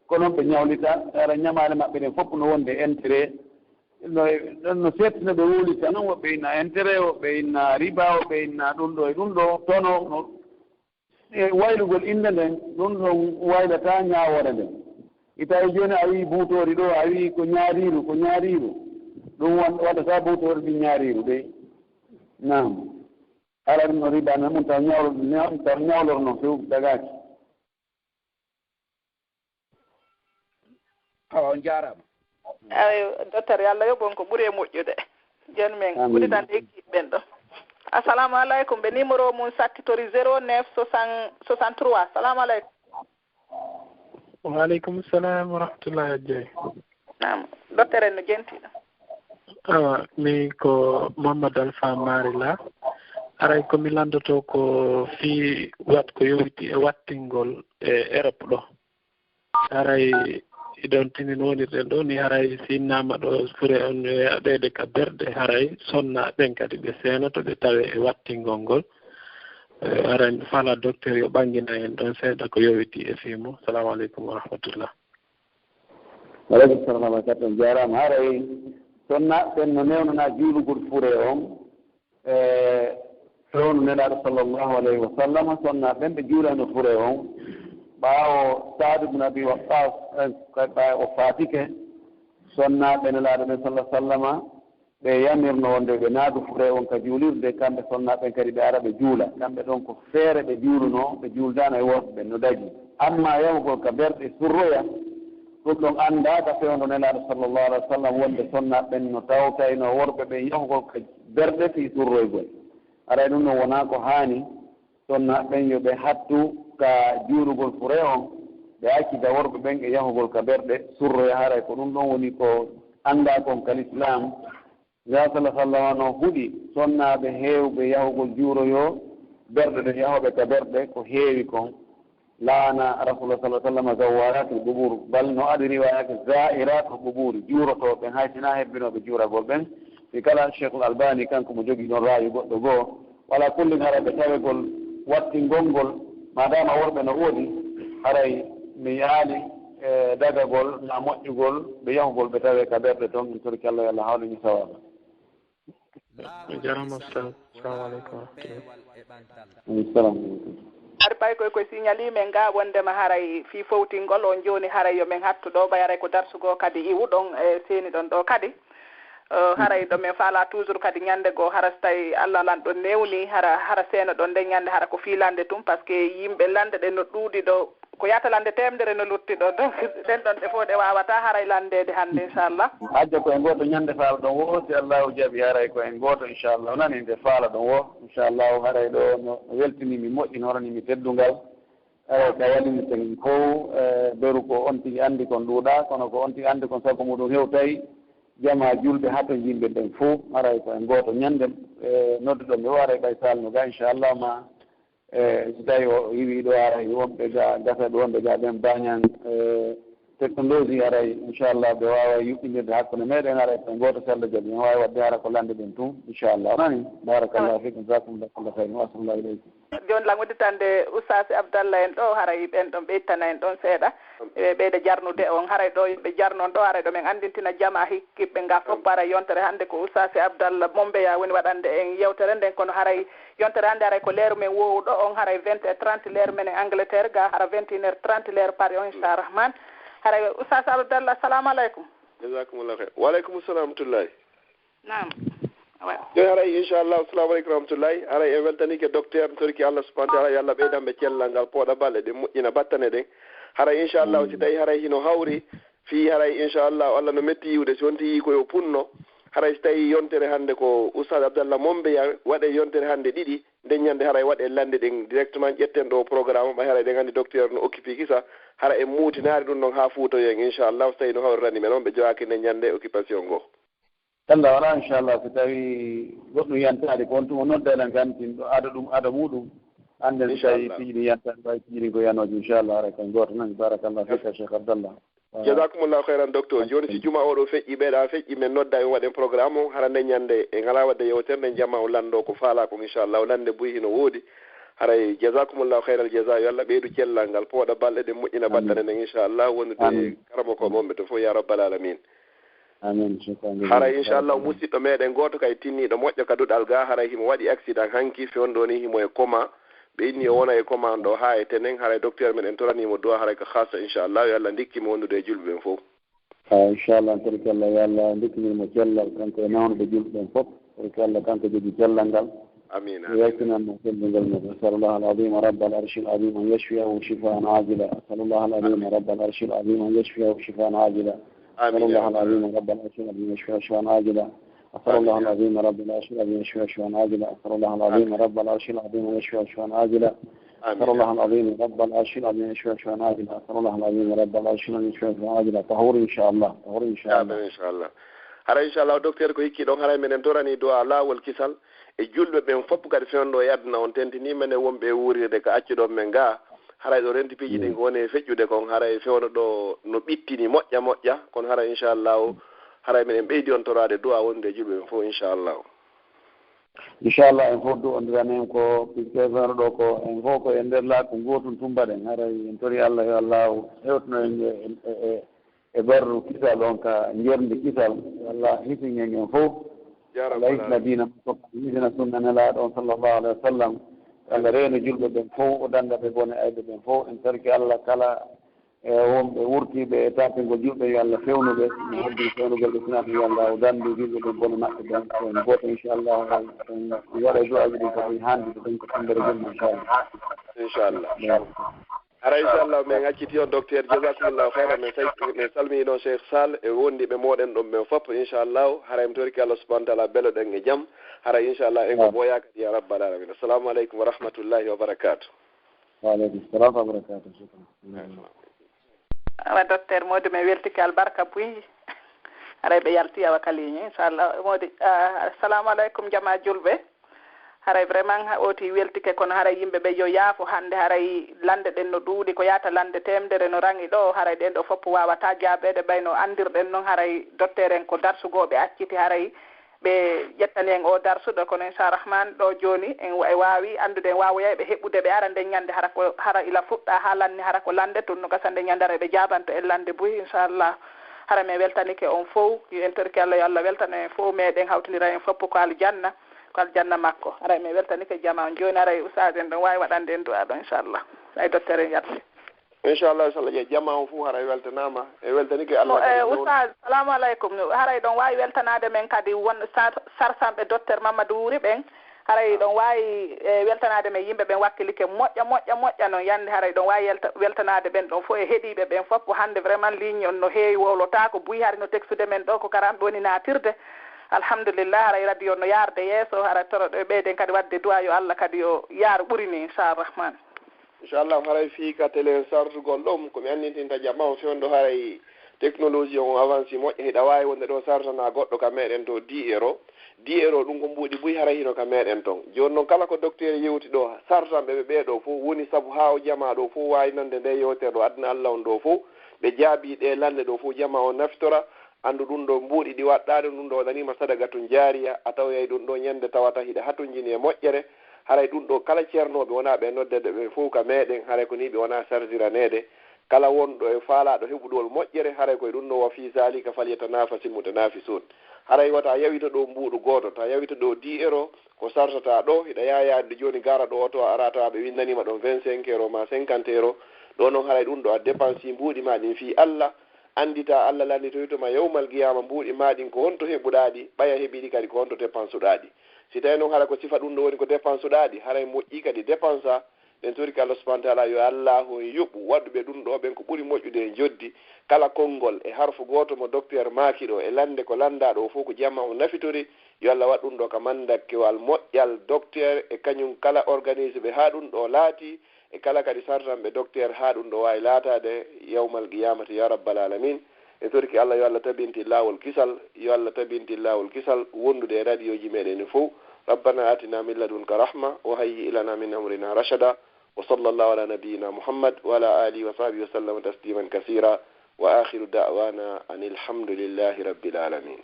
ko noon ɓe ñawlita, hara ñamaale maɓɓe ɗen fof no wonde intérêt. No, no seeɗti no ɓe wowlita noon, woɓɓe inna intérêt, woɓɓe inna riba, woɓɓe inna ɗum ɗo e ɗum ɗo, tono, no, e waylugol innde nden, ɗum ɗon waylataa ñaawoore nden. Ita e jooni a wii buutoori ɗo, a wii ko ñaariiru, ko ñaariiru. Ɗum won-, waɗata buutoori ndi ñaariiru de. Naam. Hara ɗum no riba na mun taw ñawlo-, ñaw-, taw ñawlor noon few dagaaki. Awa, on jaaraama. Ayo, docteur, yo Allah yoɓ on ko ɓuri e moƴƴude. Jooni men, amiin, ɓuri tan e kiiɓɓen ɗo. Assalamu aleykum. Ɓe numéro mum sakkitori zéro neuf soixante, soixante-trois. Salamu aleykum. Wa aleykum salam wa rahmatullahi, Hajjay. Naam. Docteur en no jenti ɗo. Awa, mi ko Mohammad Alpha Marila. Aray ko mi landoto ko fii wat ko yowiti e wattingol e Europe ɗo. Haray iɗon tini no wonirɗen ɗo ni, haray si innama ɗo fure on yo yaɗede ka berɗe, haray sonna ɓen kadi ɓe seenoto ɓe tawe e wattingol ngol. Eh, haray mi fala docteur yo ɓanngina en ɗon seeɗa ko yowiti e fii mum. Salamu aleykum wa rahmatullah. Wa aleykum salam wa rahmatullah. On jaaraama. Haray sonna ɓen no newnana juulugol fure on. E fewndo Nelaaɗo sallallahu alayhi wa sallam, sonna ɓen ɓe juulano fure on, Ɓaawo Saad ibn Abi Waqqas, eh, kay ɓaawo o faatike, sonnaaɓe Nelaaɗo ɓen, sallallahu alaihi wasallama, ɓe yamirno wonde ɓe naadu fure on ka juulirde, kamɓe sonnaaɓe ɓen kadi ɓe ara ɓe juula. Kamɓe ɗon ko feere ɓe juulunoo, ɓe juuldaano e worɓe ɓen no dagi. Amma yahugol ka berɗe surroya, ɗum ɗon anndaaka fewndo Nelaaɗo, sallallahu alaihi wasallam, wonde sonnaaɓe ɓen no tawtaynoo worɓe ɓen yahugol ka berɗe fii surroygol. Haray ɗum ɗon wonaa ko haani. Sonnaaɓe ɓen yo ɓe hattu ka juulugol fure on, ɓe accida worɓe ɓen e yahugol ka berɗe surroya, haray ko ɗum ɗon woni ko anndaa kon ka lislaam. Nelaaɗo, sallallahu alaihi wasallama, no huɗi sonnaaɓe heewɓe yahugol juuroyoo berɗe ɗen, yahooɓe ka berɗe ko heewi kon. La'ana Rasulullah, sallallahu alaihi wasallama, zawwaratil qubur, bal no ari riwaayaaji, zaa'iratil qubur, juurotooɓe ɓen, hay sinaa hebbinooɓe juuragol ɓen. Si kala, Sheikhul Albani, kanko mo jogii ɗon ra'ayu goɗɗo goo, Wala kullin, haray ɓe tawegol wattingol ngol, maadaama worɓe no woodi, haray mi yaali, e, dagagol, na moƴƴugol, ɓe yahugol, ɓe tawee ka berɗe ton, en torike Allah, yo Allah hawnu en sawaaba. A jarama, Ustaz. Assalamu alaikum wa rahmatullah. Aleykum salam. Hari ɓay koy, koye signali men ga wondema haray fii fowtingol on jooni, haray yo men hattu ɗo, ɓay haray ko darsu goo kadi iwu ɗon, e, seeni ɗon ɗo kadi. Eh, haray ɗo men faala toujours kadi ñande goo, hara so tawi Allah lan ɗon newni, hara, hara seeno ɗon nden ñande, hara ko fii lande tun, parce que yimɓe lande ɗen no ɗuuɗi ɗo, ko yata lande teemedere no lutti ɗo, donc ɗen ɗon ɗe fof ɗe waawata haray landeede hannde, inchallah. Hajja ko en gooto ñande faala ɗon wo, si Allahu jaɓi, haray ko en gooto, inchallah, o nani nde faala ɗon wo, inchallah, haray ɗo no weltini mi, moƴƴi, no horani mi teddungal. Eey, ka waɗi mi tagi fof, e, beru ko on tigi anndi kon ɗuuɗaa, kono ko on tigi anndi kon sago muɗum hewtay, jamaa julɓe hatonjinɓe ɓen fof, haray ko en gooto ñande, e, nodduɗo mi o, haray ɓay salno ga, inchallah, ma, e, si tawi o iwi ɗo, haray wonɓe ga, gasa ɗo, wonɓe ga ɓen bañan, e, technologie, haray, inchallah, ɓe waawa yuɓɓindirde hakkunde meɗen, haray ko en gooto, si Allah jaɓi, en waawi waɗde hara ko lande ɗen tun, inchallah. Nani? Barakallahu fikum, jazakumullahu kulla khairin, wa ahsanallahu ilaykum. Jooni lan udditande Oustaz Abdallah en ɗo, haray ɓen ɗon ɓeytana en ɗon seeɗa. Ɓe ɓeyda jarnude on, haray ɗo ɓe jarnon ɗo, haray ɗo men anndintina jamaa hikkiɓe nga fof, haray yontere hannde ko Oustaz Abdallah Mombeya woni waɗande en yewtere nden, kono haray yontere hannde haray ko leeru men woowu ɗo on, haray vingt et trente leeru men e Angleterre, ga hara vingt et une heures trente leeru Paris on, inchallah rahman. Haray Oustaz Abdallah, assalamu aleykum. Jazakumullahu khair. Wa aleykum salam wa rahmatullahi. Naam. Awa. Jooni haray, inchallah, assalamu aleykum wa rahmatullahi. Haray en weltanike docteur, en torike Allah subhanahu wa ta'ala, yo Allah ɓeydan ɓe cellal ngal, pooɗa balɗe ɗen, moƴƴina battane ɗen. Haray, inchallah, si tawi haray hino hawri, fii haray, inchallah, Allah no metti yiwde, si wonti yii ko yo punno. Haray si tawi yontere hannde ko Oustaz Abdallah Mombeya, waɗe yontere hannde ɗiɗi, nden ñande haray waɗe lande ɗen directement, ƴetten ɗo programme, ɓay haray ɗen anndi docteur no occupé kisa, hara en muutinaari ɗum ɗon haa fuutoyen, inchallah, so tawi no hawrirani men on, ɓe jogaaki nden ñande occupation goo. Talla wala, inchallah, so tawi goɗɗum yantaade ko on tuma nodda enen kan tin ɗo ada ɗum, ada muɗum. Annden so tawi piiji ɗin yantaade, ɓay piiji ɗin ko yanooji, inchallah, haray ko gooto nan. Barakallah fika, Cheikh Abdallah. Jazakumullahu khairan, docteur. Jooni si juma oɗo feƴƴi, ɓeyɗa feƴƴi, men nodda, en waɗen programme on, hara nden ñande en alaa waɗde yewtere nden, jamaa o lanndo ko faalaa kon, inchallah, o lande buy hino woodi. Haray jazakumullahu khairal jaza, yo Allah ɓeydu cellal ngal, pooɗa balɗe ɗen, moƴƴina battane ɗen, inchallah, wondude karamokooɓe wonɓe to fof, ya rabbal alamin. Amin. Haray, inchallah, musiɗɗo meɗen gooto kay tinniiɗo moƴƴo ka duɗal ga, haray himo waɗi accident hanki, fewndo ni himo e coma. Ɓe inni o wona e coma ɗo haa e tenen, haray docteur men en toraniimo du'a, haray ka khassa, inchallah, yo Allah ndikki mo wondude e julɓe ɓen fof. Ah, inchallah, en torike Allah, yo Allah ndikkinir mo cellal, kanko e nawnuɓe julɓe ɓen fof. Torike Allah, kanko jogi cellal ngal. Amin, amin. Yaltinan mo teddungal mum. أسأل الله العظيم رب العرش العظيم أن يشفيه شفاء عاجلا. أسأل الله العظيم رب العرش العظيم أن يشفيه شفاء عاجلا. أسأل الله العظيم رب العرش العظيم أن يشفيه شفاء عاجلا. أسأل الله العظيم رب العرش العظيم أن يشفيه شفاء عاجلا. أسأل الله العظيم رب العرش العظيم أن يشفيه شفاء عاجلا. أسأل الله العظيم رب العرش العظيم أن يشفيه شفاء عاجلا. أسأل الله العظيم رب العرش العظيم أن يشفيه شفاء عاجلا. طهور إن شاء الله. طهور إن شاء الله. إن شاء الله. Hara, inchallah, docteur, ko hikki ɗon, haray meɗen torani du'a laawol kisal e julɓe ɓen fof kadi fewndo e aduna on, tentini men e wonɓe e wuurirde ka accuɗon men ga. Haray ɗo renti piiji ɗin ko woni e feƴƴude kon, haray fewndo ɗo no ɓittini moƴƴa moƴƴa, kono haray, inchallahu, haray meɗen ɓeydi on toraade du'a wonde e julɓe ɓen fof, inchallahu. Inchallah, en fof du'ondiran en ko, puisque fewndo ɗo ko en fof ko e nder laaku ngootu tun mbaɗen, haray en tori Allah yo Allahu hewtino en e, e, e, e barru kisal on ka njoorndi kisal. Yo Allah hisin en en fof. Ya Allah Rabbal hisina alamin. Diina makko, hisina sunna Nelaaɗo on sallallahu alaihi wa sallam. Allah reeno julɓe ɓen fof, o dannda ɓe bone ayɓe ɓen fof. En torike Allah kala e wonɓe wurtiiɓe e tampingol julɓe, yo Allah fewnu ɓe, no haddii fewnugol ɓe, sina ko yo Allah o danndu julɓe ɓen bone maɓɓe ɓen. Ko en gooto, inchallah, en waɗa du'aaji ɗin kadi haandi ɗo ɗen ko tammbere jemma, inchallah. Inchallah. Hara inchallah, min acciti on, docteur, jazakumullahu khairan. Min say-, min salmini noon Cheikh Sall e wondiɓe moɗen ɗon ɓen fop, inchallah. Hara en torike Allah subhanahu wa taala, beloɗen e jam. Hara inchallah, en ko boya kadi, ya rabbal alamin. Assalamu aleykum wa rahmatullahi wa barakatuh. Wa aleykum salam wa barakatuh, shukran. Awa, docteur Mody, mi weltike albarka buy. Haray ɓe yalti awa ka ligne, inchallah. Mody, ah, assalamu aleykum, jama julɓe. Haray vraiment ha oti weltike, kono haray yimɓe ɓe yo yaafo hannde, haray lande ɗen no ɗuuɗi, ko yaata lande temedere no rangi ɗo, haray ɗen ɗo fof wawata jaabeede, ɓay no anndirɗen noon, haray docteur en ko darsugo ɓe acciti, haray ɓe ƴettani en o darsuɗo, kono inchallah rahman ɗo jooni en wa-, waawi anndude, en waawoyay ɓe heɓude, ɓe ara nden ñande, hara ko, hara ila fuɗɗa haa lanni, hara ko lande tun no gasa nden ñande, hara ɓe jaabanto en lande buy, inchallah. Hara mi weltanike on fow, yo en torike Allah, yo Allah weltano en fow, meɗen hawtindira en fof ko aljanna, ko aljanna makko. Hara mi weltanike jama on jooni, hara e ustaas en ɗon waawi waɗande en du'a ɗo, inchallah. Ay docteur en yalti. Inchallah, so Allah jaɓi, jama on fof haray weltanaama. E weltanike Allah. Mo, kadi eh, no. Ustaas, salamu aleykum. Haray ɗon waawi weltanaade men kadi won sar-, sarsanɓe docteur Mamadou Wuri ɓen. Haray ɗon waawi, eh, weltanaade men yimɓe ɓen wakkilike moƴƴa, moƴƴa, moƴƴa noon. Yande haray ɗon waawi yelta-, weltanaade ɓen ɗon fof e heɗiiɓe ɓen fof. Ko hannde vraiment ligne on no heewi, wowlotaako, buy hari no textude men ɗo, ko karam ɗoni naatirde. Alhamdulillah, haray radio no yaarde yeeso, haray toro ɗo ɓeyden kadi waɗde du'a yo Allah kadi yo yaar ɓuri ni, inchallah rahman. Inchallah, haray fii ka télé sartugol ɗum, ko mi anndintinta jama on fewndo, haray technologie on avance moƴƴa, hiɗa waawi wonde ɗo sartana goɗɗo ka meɗen to dix euro. Dix euro ɗum ko mbuuɗi buy, haray hino ka meɗen ton. Jooni noon, kala ko docteur yewti ɗo, sartanɓe ɓe ɓee ɗo fof woni sabu haa o jama ɗo fof waawi nande nde yewtere ɗo, aduna Allah on ɗo fof, ɓe jaabi ɗe lande ɗo fof, jama on nafitora, anndu ɗum ɗo mbuuɗi ɗi waɗɗaade, ɗum ɗo waɗaniima sadaqatun jaariya, a tawoyay ɗum ɗo ñande tawata hiɗa hatonjini e moƴƴere. Haray ɗum ɗo kala ceernooɓe wonaa ɓe noddeede ɓe fof ka meɗen, haray ko ni ɓe wonaa sartiraneede. Kala wonɗo e faalaaɗo heɓugol moƴƴere, haray ko e ɗum ɗo, wa fii zaalika falyatanaafasi l-mutanaafisuun. Haray wata a yawito ɗo mbuuɗu gooto, ta yawito ɗo dix euro, ko sartata ɗo, hiɗa yaha yaade jooni gara ɗo oto a ara tawa ɓe winndaniima ɗon vingt-cinq euro ma cinquante euro. Ɗo noon haray ɗum ɗo a dépense mbuuɗi ma ɗin fii Allah, anndita Allah lannditoyto ma yawmal qiyaama mbuuɗi ma ɗin ko honto heɓuɗaa ɗi, ɓay a heɓii ɗi kadi ko honto dépense uɗaa ɗi. Si tawii noon hara ko sifa ɗum ɗo woni ko dépense uɗaa ɗi, haray moƴƴi kadi dépense a. Ɗen torike Allah subhanahu wa taala, yo Allah on yoɓu waɗuɓe ɗum ɗo ɓen ko ɓuri moƴƴude e njoddi. Kala konngol e harfu gooto mo docteur maaki ɗo e lande ko lanndaa ɗo fof ko jama on nafitori, yo Allah waɗ ɗum ɗo ka mandakkewal moƴƴal docteur e kañum kala organise ɓe haa ɗum ɗo laati, e kala kadi sartanɓe docteur haa ɗum ɗo waawi laataade yawmal qiyamati ya rabbal alamin. En torike Allah, yo Allah tabintin laawol kisal, yo Allah tabintin laawol kisal wondude e radioji meɗen ɗi fof. ربنا آتنا من لدنك رحمة وهيئ لنا من أمرنا رشدا. وصلى الله على نبينا محمد وعلى آله وصحبه وسلم تسليما كثيرا. وآخر دعوانا أن الحمد لله رب العالمين.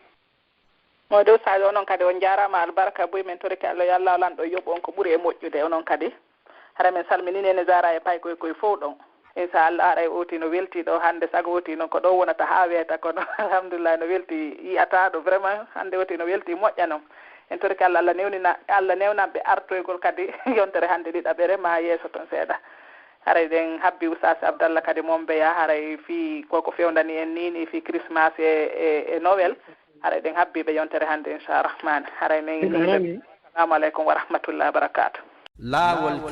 Mawɗo Sadio, onon kadi on njaaraama, albarka buy, min torike Allah, yo Allah lanɗo yoɓu on ko ɓuri e moƴƴude, onon kadi. Hara min salminii Neene Zahra e paykoy koy fof ɗon. Inchallah, haray oti no welti ɗo hannde, sago oti noon ko ɗo wonata haa weeta, kono alhamdulillah no welti, yi'ataa ɗo vraiment, hannde oti no welti moƴƴa noon. En torike Allah, Allah newnina, Allah newnan ɓe artoygol kadi yontere hannde ɗiɗaɓere ma yeeso toon seeɗa. Haray ɗen habbi Oustaz Abdallah kadi mon mbeya, haray fii koko fewndani en nii, nii fii Christmas e, e, e Noël. Haray ɗen habbi ɓe yontere hannde, inchallah rahman. Haray min Ibrahim. Assalamu aleykum wa rahmatullahi wa barakatuh. Laawol